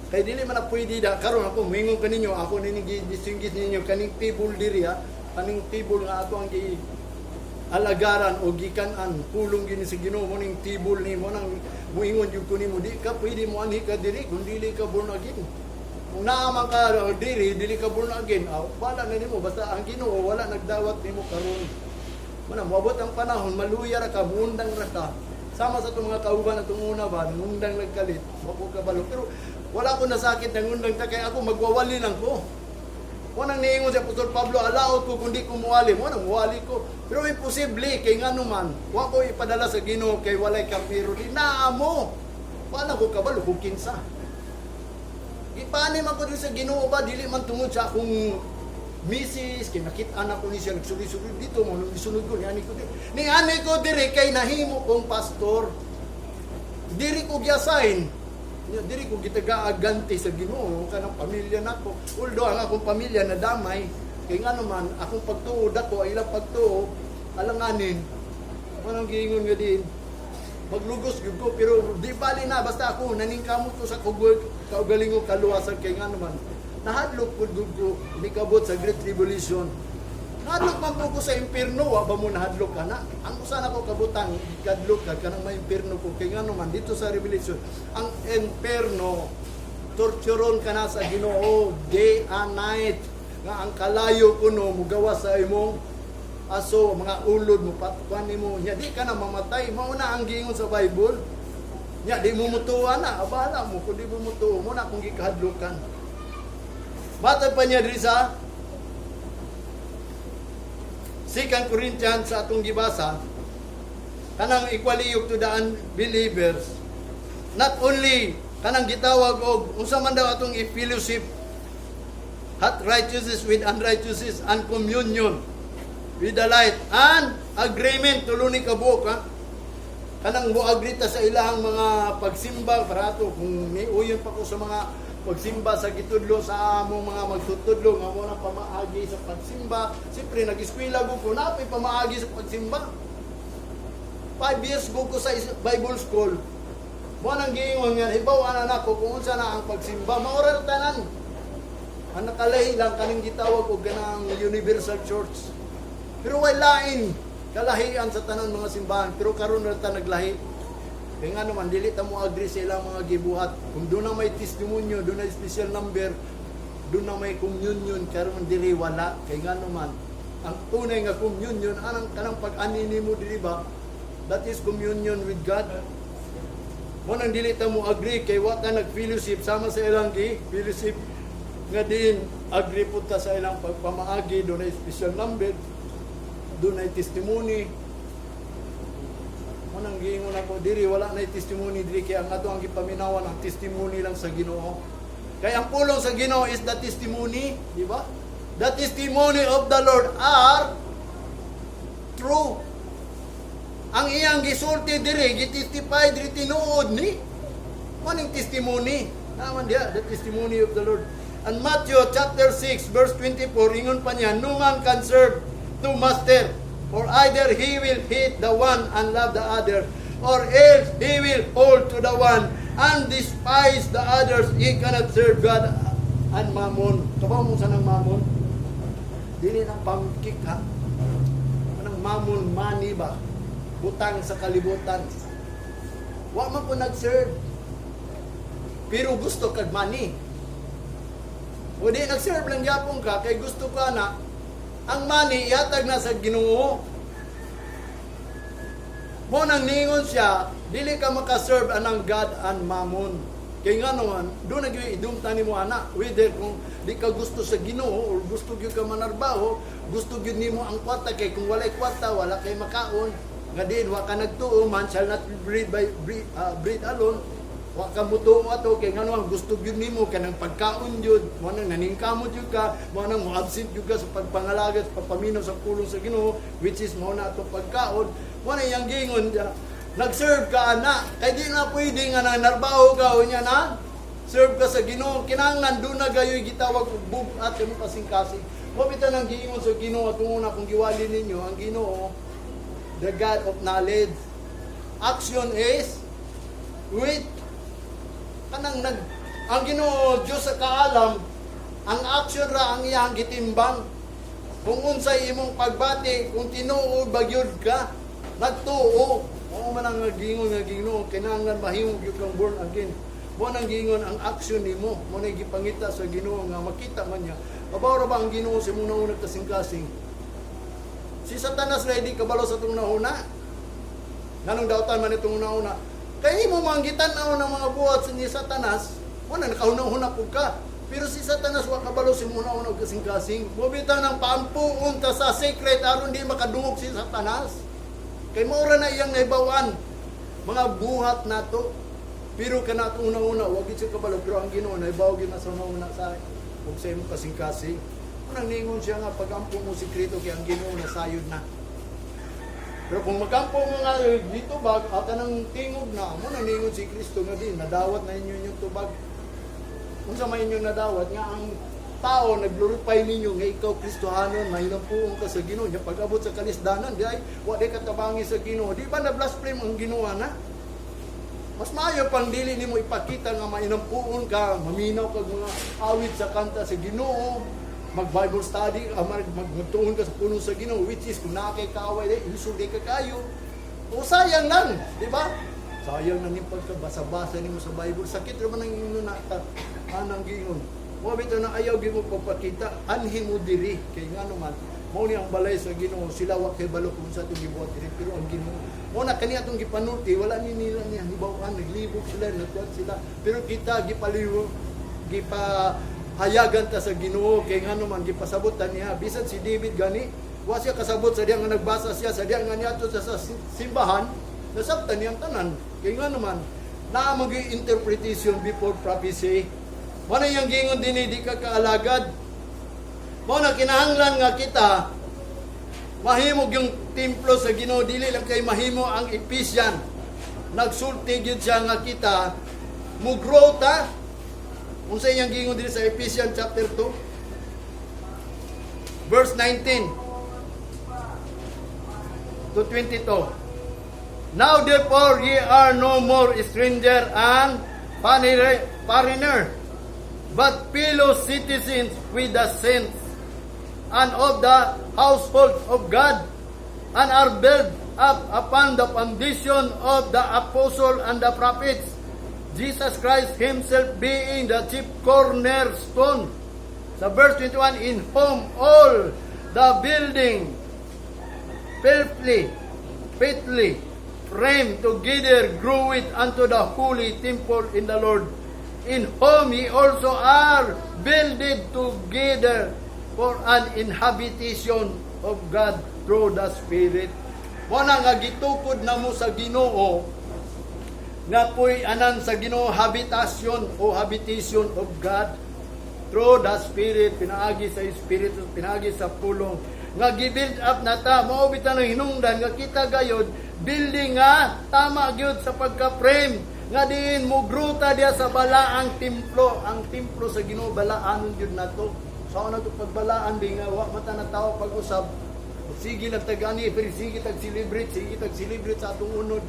Kay dili man na pwede da karon ako moingon kaninyo, ako nini distinguish ninyo kaning table diri ha, kaning table nga ato ang gi alagaran o gikan-an, pulong gini sa Ginoo. Mo ning table nimo nang muingon jud ko nimo, di ka pwede mo anhi ka diri kung dili ka born again. Kung naa man ka diri, dili ka born again, ah, wala na nimo, basta ang Ginoo wala nagdawat nimo karon. Mana moabot ang panahon, maluya ra ka, muundang ra ka. Sama sa itong mga kauban atong una ba, nangundang nagkalit, wa ko kabalo. Pero wala ko nasakit nangundang ta kay ako magwawali lang ko. Wa nang niingon si Apostol Pablo, alaot ko kundi ko muwali. Mo nang muwali ko. Pero imposible kay ngano man, wa ko ipadala sa Ginoo kay walay kapiro di naamo. Wala ko kabalo kung kinsa. Gipani man ko diri sa Ginoo ba, dili man tungod sa akong misis, kay nakit-an ako ni siya nagsuri-suri dito mo nung gisunod ko niani ko diri. Niani ko diri kay nahimo kong pastor. Diri ko giassign. Nya diri ko gitagaag ganti sa Ginoo kanang pamilya nako. Although ang akong pamilya nadamay kay ngano man akong pagtuo dako, ilang pagtuo alanganin. Manang giingon nga din maglugos gyud ko, pero di bali na, basta ako naningkamot ko sa kaugalingong kaluwasan, kay ngano man nahadlok pud gud ko nikabot sa Great Tribulation. Nahadlok man po ko sa impierno. Wa ba mo nahadlok ana? Ang usa nako kabutang gikadlok ka kanang ma-impierno ko, kay ngano man dito sa Revelation, ang impierno, torturon ka na sa Ginoo day and night, nga ang kalayo kuno mugawas sa imong aso, mga ulod mo patukan nimo. Nya di ka na mamatay. Mao na ang giingon sa Bible. Nya di mo mutuo na, abala mo kung di mo mutuo. Mo na akong gikahadlokan. Matag pa niya diri sa 2 Corinthians sa atong gibasa, kanang equally yoked to the unbelievers. Not only kanang gitawag og unsa man daw atong i-fellowship hath righteousness with unrighteousness, and communion with the light and agreement, tulo ni kabuok ha. Kanang mo-agree ta sa ilang mga pagsimba para ato kung niuyon pa ko sa mga pagsimba sa gitudlo sa among mga magtutudlo nga mo nang pamaagi sa pagsimba. Siyempre nag-eskwela ko, napay pamaagi sa pagsimba. 5 years ko sa Bible school. Mo nang giingon nga hibaw ana nako kung unsa na ang pagsimba. Maura tanan. Ang nakalahi lang kaning gitawag og kanang Universal Church. Pero way lain kalahian sa tanan mga simbahan, pero karon ra ta naglahi. Kaya nga naman, dili ta mo agree sa ilang mga gibuhat. Kung doon na may testimonyo, doon na special number, doon na may communion, karon diri wala. Kaya nga naman, ang tunay nga communion, anang kanang pag-ani nimo dili ba? That is communion with God. Mo nang dili ta mo agree kay wa ta nag-fellowship sama sa ilang gi fellowship nga din agree pud ta sa ilang pagpamaagi, doon ay special number, doon ay testimony. Mo nang giingon ako diri, wala na testimony diri, kay ang ato ang gipaminawan ang testimony lang sa Ginoo. Kay ang pulong sa Ginoo is the testimony, di ba? The testimony of the Lord are true. Ang iyang gisulti diri, gitestify diri, tinuod ni. Maning testimony. Naman diya, the testimony of the Lord. And Matthew chapter 6 verse 24, ingon pa niya, "No man can serve two master, for either he will hate the one and love the other, or else he will hold to the one and despise the others. He cannot serve God and mammon." Kabaw mo sa nang mammon? Dili na pangkik ha. Anong mammon, money ba? butang sa kalibutan. Wa man ko nag-serve. Pero gusto kag money. O di nag-serve lang gyapon ka kay gusto ka na ang money ihatag na sa Ginoo. Mo nang ningon siya, dili ka makaserve anang God and Mammon. Kay nga naman, doon na gyud idumta nimo ana, whether kung di ka gusto sa Ginoo or gusto gyud ka manarbaho, gusto gyud nimo ang kwarta kay kung walay kwarta, wala kay makaon. Nga din wa ka nagtuo, man shall not bread by bread alone. Wa ka mutuo ato kay ngano ang gusto gyud nimo kanang pagkaon gyud, mo nang naningkamot gyud ka, mo nang mo-absent gyud ka sa pagpangalaga, sa pagpaminaw sa pulong sa Ginoo, which is mao na atong pagkaon. Mo na iyang gingon niya, nag-serve ka ana, kay di na pwede nga nanarbaho ka unya na serve ka sa Ginoo, kinahanglan doon na gayoy gitawag og bug-at imong kasing-kasing. Mo bitaw nang giingon sa Ginoo atong una kung giwali ninyo ang Ginoo, the God of knowledge. Action is with kanang nag ang Ginoo Dios sa kaalam, ang action ra ang iyang gitimbang. Kung unsay imong pagbati, kung tinuod ba gyud ka, nagtuo. Mao man ang giingon nga Ginoo, kinahanglan mahimo gyud kang born again. Mo nang giingon ang action nimo, mo na gipangita sa Ginoo nga makita man niya. Kabaw ra ba ang Ginoo sa imong naunang kasing-kasing? Si Satanas ra di kabalo sa atong nauna. Nganong dautan man itong una-una? Kay imo man gitan-aw ng mga buhat ni Satanas, wala nakahuna-huna pud ka. Pero si Satanas wa kabalo sa imong una-una og kasing-kasing. Mo bitaw nang paampuon ta sa secret aron di makadungog si Satanas. Kay mao ra na iyang nahibaw-an mga buhat nato. Pero kana atong una-una, wa gid siya kabalo, pero ang Ginoo nahibaw gyud na sa una-una sa ug sa imong kasing-kasing. Unang ningon siya nga pagampo mo sikreto kay ang Ginoo nasayod na. Pero kung magampo mo nga dito bag at ng tingog na mo na ningon si Kristo nga di nadawat na inyo inyong tubag. Unsa may inyong nadawat nga ang tao nag-glorify ninyo nga ikaw Kristohanon, mahinampuon ka sa Ginoo nya pag-abot sa kalisdanan di ay wa di katabangi sa Ginoo, di ba na blaspheme ang Ginoo na? Mas maayo pang dili nimo ipakita nga mainampuon ka, maminaw kag mga awit sa kanta sa Ginoo, mag Bible study, magtuon ka sa pulong sa Ginoo, which is kung naa kay kaaway di isog di ka kayo. O sayang lang, di ba? Sayang na ning pagkabasa-basa nimo sa Bible. Sakit ra man ang ingon na ta anang gingon. Mo bitaw na ayaw gyud mo pagpakita, anhi mo diri kay ngano man mao ni ang balay sa Ginoo, sila wa kay balo kung sa atong gibuhat diri, pero ang Ginoo mo na kani atong gipanulti, wala ni nila niya hibaw-an, naglibog sila, nagkuan sila, pero kita gipaliw gipa hayagan ta sa Ginoo kay ngano man gipasabot ta niya. Bisan si David gani, wa siya kasabot sa diya nga nagbasa siya sa diya nga niadto sa simbahan, nasabtan niyang tanan kay ngano man naa man gyud interpretation before prophecy. Mo na iyang gingon dinhi, di ka kaalagad. Mo na kinahanglan nga kita mahimo yung templo sa Ginoo, dili lang kay mahimo ang Ephesian. Nagsulti gyud siya nga kita mo grow ta. Unsa iyang gingon diri sa Ephesians chapter 2 verse 19 to 22? "Now therefore ye are no more stranger and foreigner, but fellow citizens with the saints and of the household of God, and are built up upon the foundation of the apostle and the prophets, Jesus Christ Himself being the chief cornerstone." Sa verse 21, "In whom all the building fitly framed together groweth unto the holy temple in the Lord, in whom ye also are builded together for an inhabitation of God through the Spirit." Mo na nga gitukod na mo sa Ginoo nga puy-anan sa Ginoo, habitasyon o habitation of God through the Spirit, pinaagi sa Espiritu, pinaagi sa pulong nga gi-build up na ta. Mao bitaw ng hinungdan nga kita gayod building nga tama gyud sa pagka-frame nga diin mo grow ta diya sa balaang templo. Ang templo sa Ginoo balaanon gyud nato. Sa una to pagbalaan bi nga wa mata na tao pag-usab, sige lang tagani, pero sige tag celebrate sa atong unod,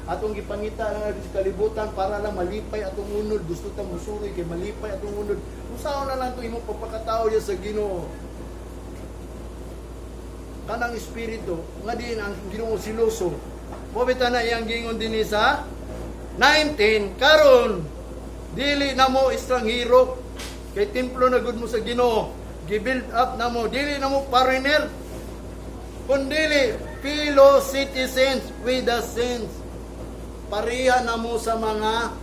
atong gipangita na sa kalibutan para lang malipay atong unod. Gusto ta musuroy kay malipay atong unod. Usaon na lang to imong pagpakatao diya sa Ginoo, kanang espiritu nga diin ang Ginoo siloso. Mao bitaw na iyang gingon dinhi sa 19, karon dili na mo estranghero kay templo na gud mo sa Ginoo. Gi-build up na mo, dili na mo foreigner kundili fellow citizens with the saints. Pareha na mo sa mga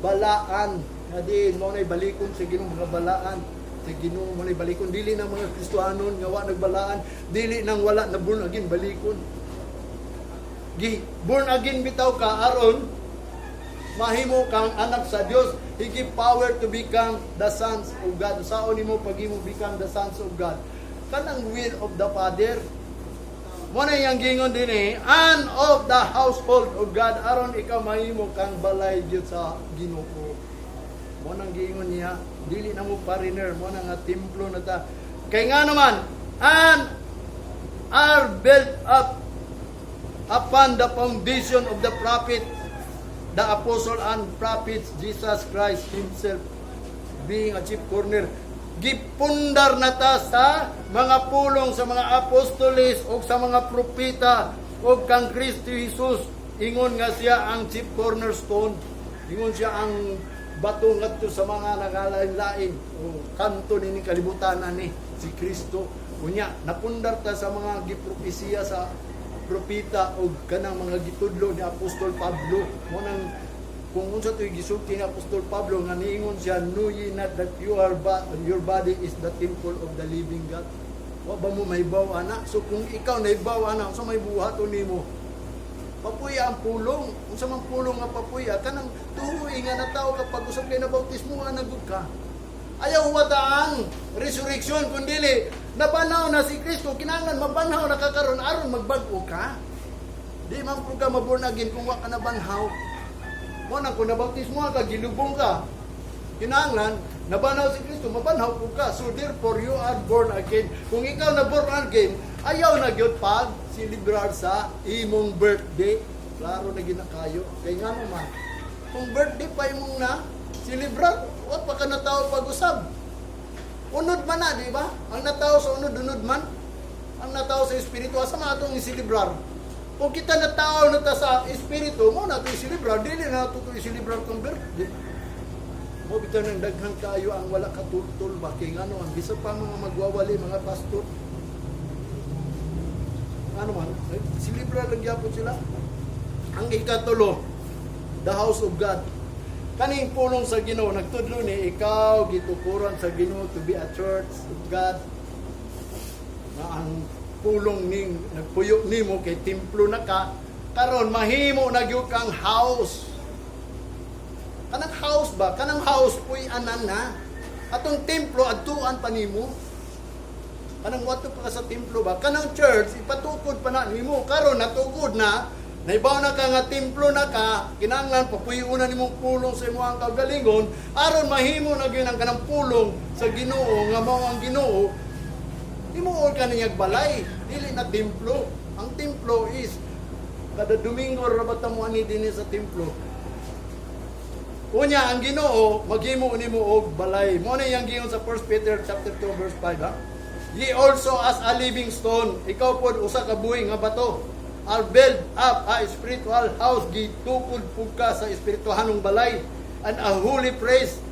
balaan nga diin mao nay balikon sa Ginoo, mga balaan sa Ginoo mo nay balikon. Dili na mga Kristohanon nga wa nagbalaan, dili nang wala na born again balikon. Gi born again bitaw ka aron mahimo kang anak sa Dios. He give power to become the sons of God. Saon nimo paghimo become the sons of God? Kanang will of the Father. Mao na iyang gingon dinhi, and of the household of God, aron ikaw mahimo kang balay gyud sa Ginoo. Mao nang giingon niya, dili na mo foreigner, mao na nga templo na ta. Kay nga naman, and are built up upon the foundation of the prophet, the apostle and prophets, Jesus Christ Himself being a chief corner. Gipundar na ta sa mga pulong sa mga apostoles o sa mga propeta o kang Kristo Jesus. Ingon nga siya ang chief cornerstone. Ingon siya ang bato ngadto sa mga nagalain-lain o kanto nini kalibutan ani si Kristo. Unya napundar ta sa mga gipropesiya sa propeta o kanang mga gitudlo ni Apostol Pablo. Mao nang kung unsa to'y gisulti ni Apostol Pablo nga niingon siya, "Know ye not that your body is the temple of the living God?" Wa ba mo mahibaw ana? So kung ikaw nahibaw ana, unsa may buhaton nimo? Papuya ang pulong. Unsa man pulong nga papuya? Kanang tuohi nga natawo ka pag usab kay na bautismo na gud ka. Ayaw wata ang resurrection kun dili nabanhaw na si Kristo. Kinahanglan mabanhaw na ka karon aron magbag-o ka. Di man pud ka maborn again kung wa ka nabanhaw. Mao nang kung nabautismo ka, gilubong ka. Kinahanglan nabanhaw si Kristo, mabanhaw pud ka. So therefore you are born again. Kung ikaw na born again, ayaw na gyud pag celebrar sa imong birthday. Klaro na ginakayo. Kay ngano man, kung birthday pa imong na celebrar, wa pa ka natawo pag-usab. Unod man na, di ba? Ang natawo sa unod, unod man. Ang natawo sa espiritu, asa man atong i-celebrar? Kung kita natawo na ta sa espiritu, mao na ito i-celebrar, dili na ito i-celebrar kung birthday. Mao bitaw ng daghan kayo ang wala katultol ba kay ngano ang bisa pa mga magwawali, mga pastor. Ano man, eh, celebrar lang gyapon sila. Ang ikatulo, the house of God. Kaning pulong sa Ginoo nagtudlo ni ikaw gitukuran sa Ginoo to be a church of God. Na ang pulong ning nagpuyo nimo kay templo na ka, karon mahimo na gyud kang house. Kanang house ba? Kanang house puy-anan na. Atong templo adtuan pa nimo. Kanang wato pa ka sa templo ba? Kanang church ipatukod pa na nimo. Karon natukod na, naibaw na ka nga templo na ka, kinahanglan papuy-unan nimong pulong sa imong kaugalingon aron mahimo na gyud ang kanang pulong sa Ginoo nga mao ang Ginoo. Himuon ka niyag balay, dili na templo. Ang templo is kada Domingo ra ba ta mo ani dinhi sa templo. Unya ang Ginoo maghimo nimo og balay. Mao na iyang giingon sa 1 Peter chapter 2 verse 5 ha. "Ye also as a living stone," ikaw pod usa ka buhi nga bato, "are built up a spiritual house," gitukod pud ka sa espirituhanong balay, "and a holy priest,"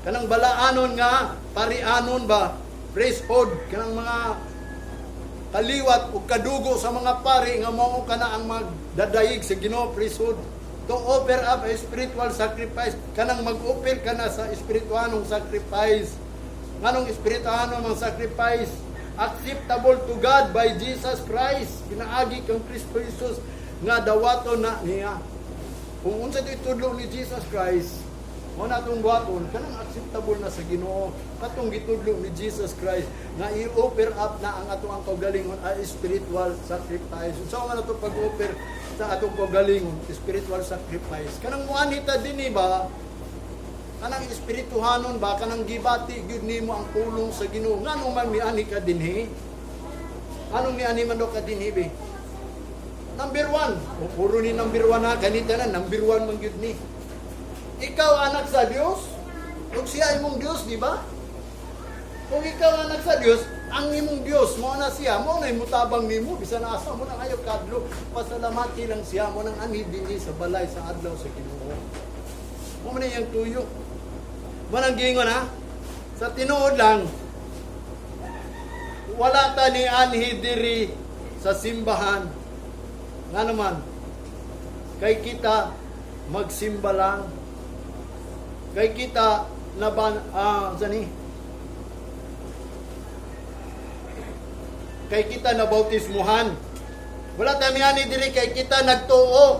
kanang balaanon nga parianon ba, priesthood, kanang mga kaliwat o kadugo sa mga pari nga mao kana ang magdadayig sa Ginoo, priesthood, "to offer up a spiritual sacrifice," kanang mag-offer ka na sa espirituhanong sacrifice. Nganong espirituhanong mang sacrifice? "Acceptable to God by Jesus Christ," pinaagi kang Kristo Jesus nga dawaton na niya. Kung unsa itudlo ni Jesus Christ, mao na atong buhaton, kanang acceptable na sa Ginoo, katong gitudlo ni Jesus Christ nga i-offer up na ang ato ang kaugalingon a spiritual sacrifice. Unsa man ato pag-offer sa atong kaugalingon spiritual sacrifice? Kanang muanhi ta dinhi ba, kanang espirituhanon ba, kanang gibati gyud nimo ang pulong sa Ginoo. Ngano man mianhi ka dinhi? Anong mianhi man daw ka dinhi be? Number one. O, puro ni number one ha. Ganita na, number one man gyud ni. Ikaw anak sa Dios. Ug siya imong Dios, di ba? Kung ikaw anak sa Dios, Ang imong Dios mo na siya, mo na mutabang nimo bisan asa mo nang ayaw kadlo, pasalamati lang siya mo nang anhi dinhi sa balay sa adlaw sa Ginoo. Mo man iyang tuyo. Mo nang giingon ha. Sa tinuod lang, wala ta ni anhi diri sa simbahan. Nga naman, kay kita magsimba lang. Kay kita na ba, sani? Kay kita na bautismuhan. Wala ta miani diri kay kita nagtuo.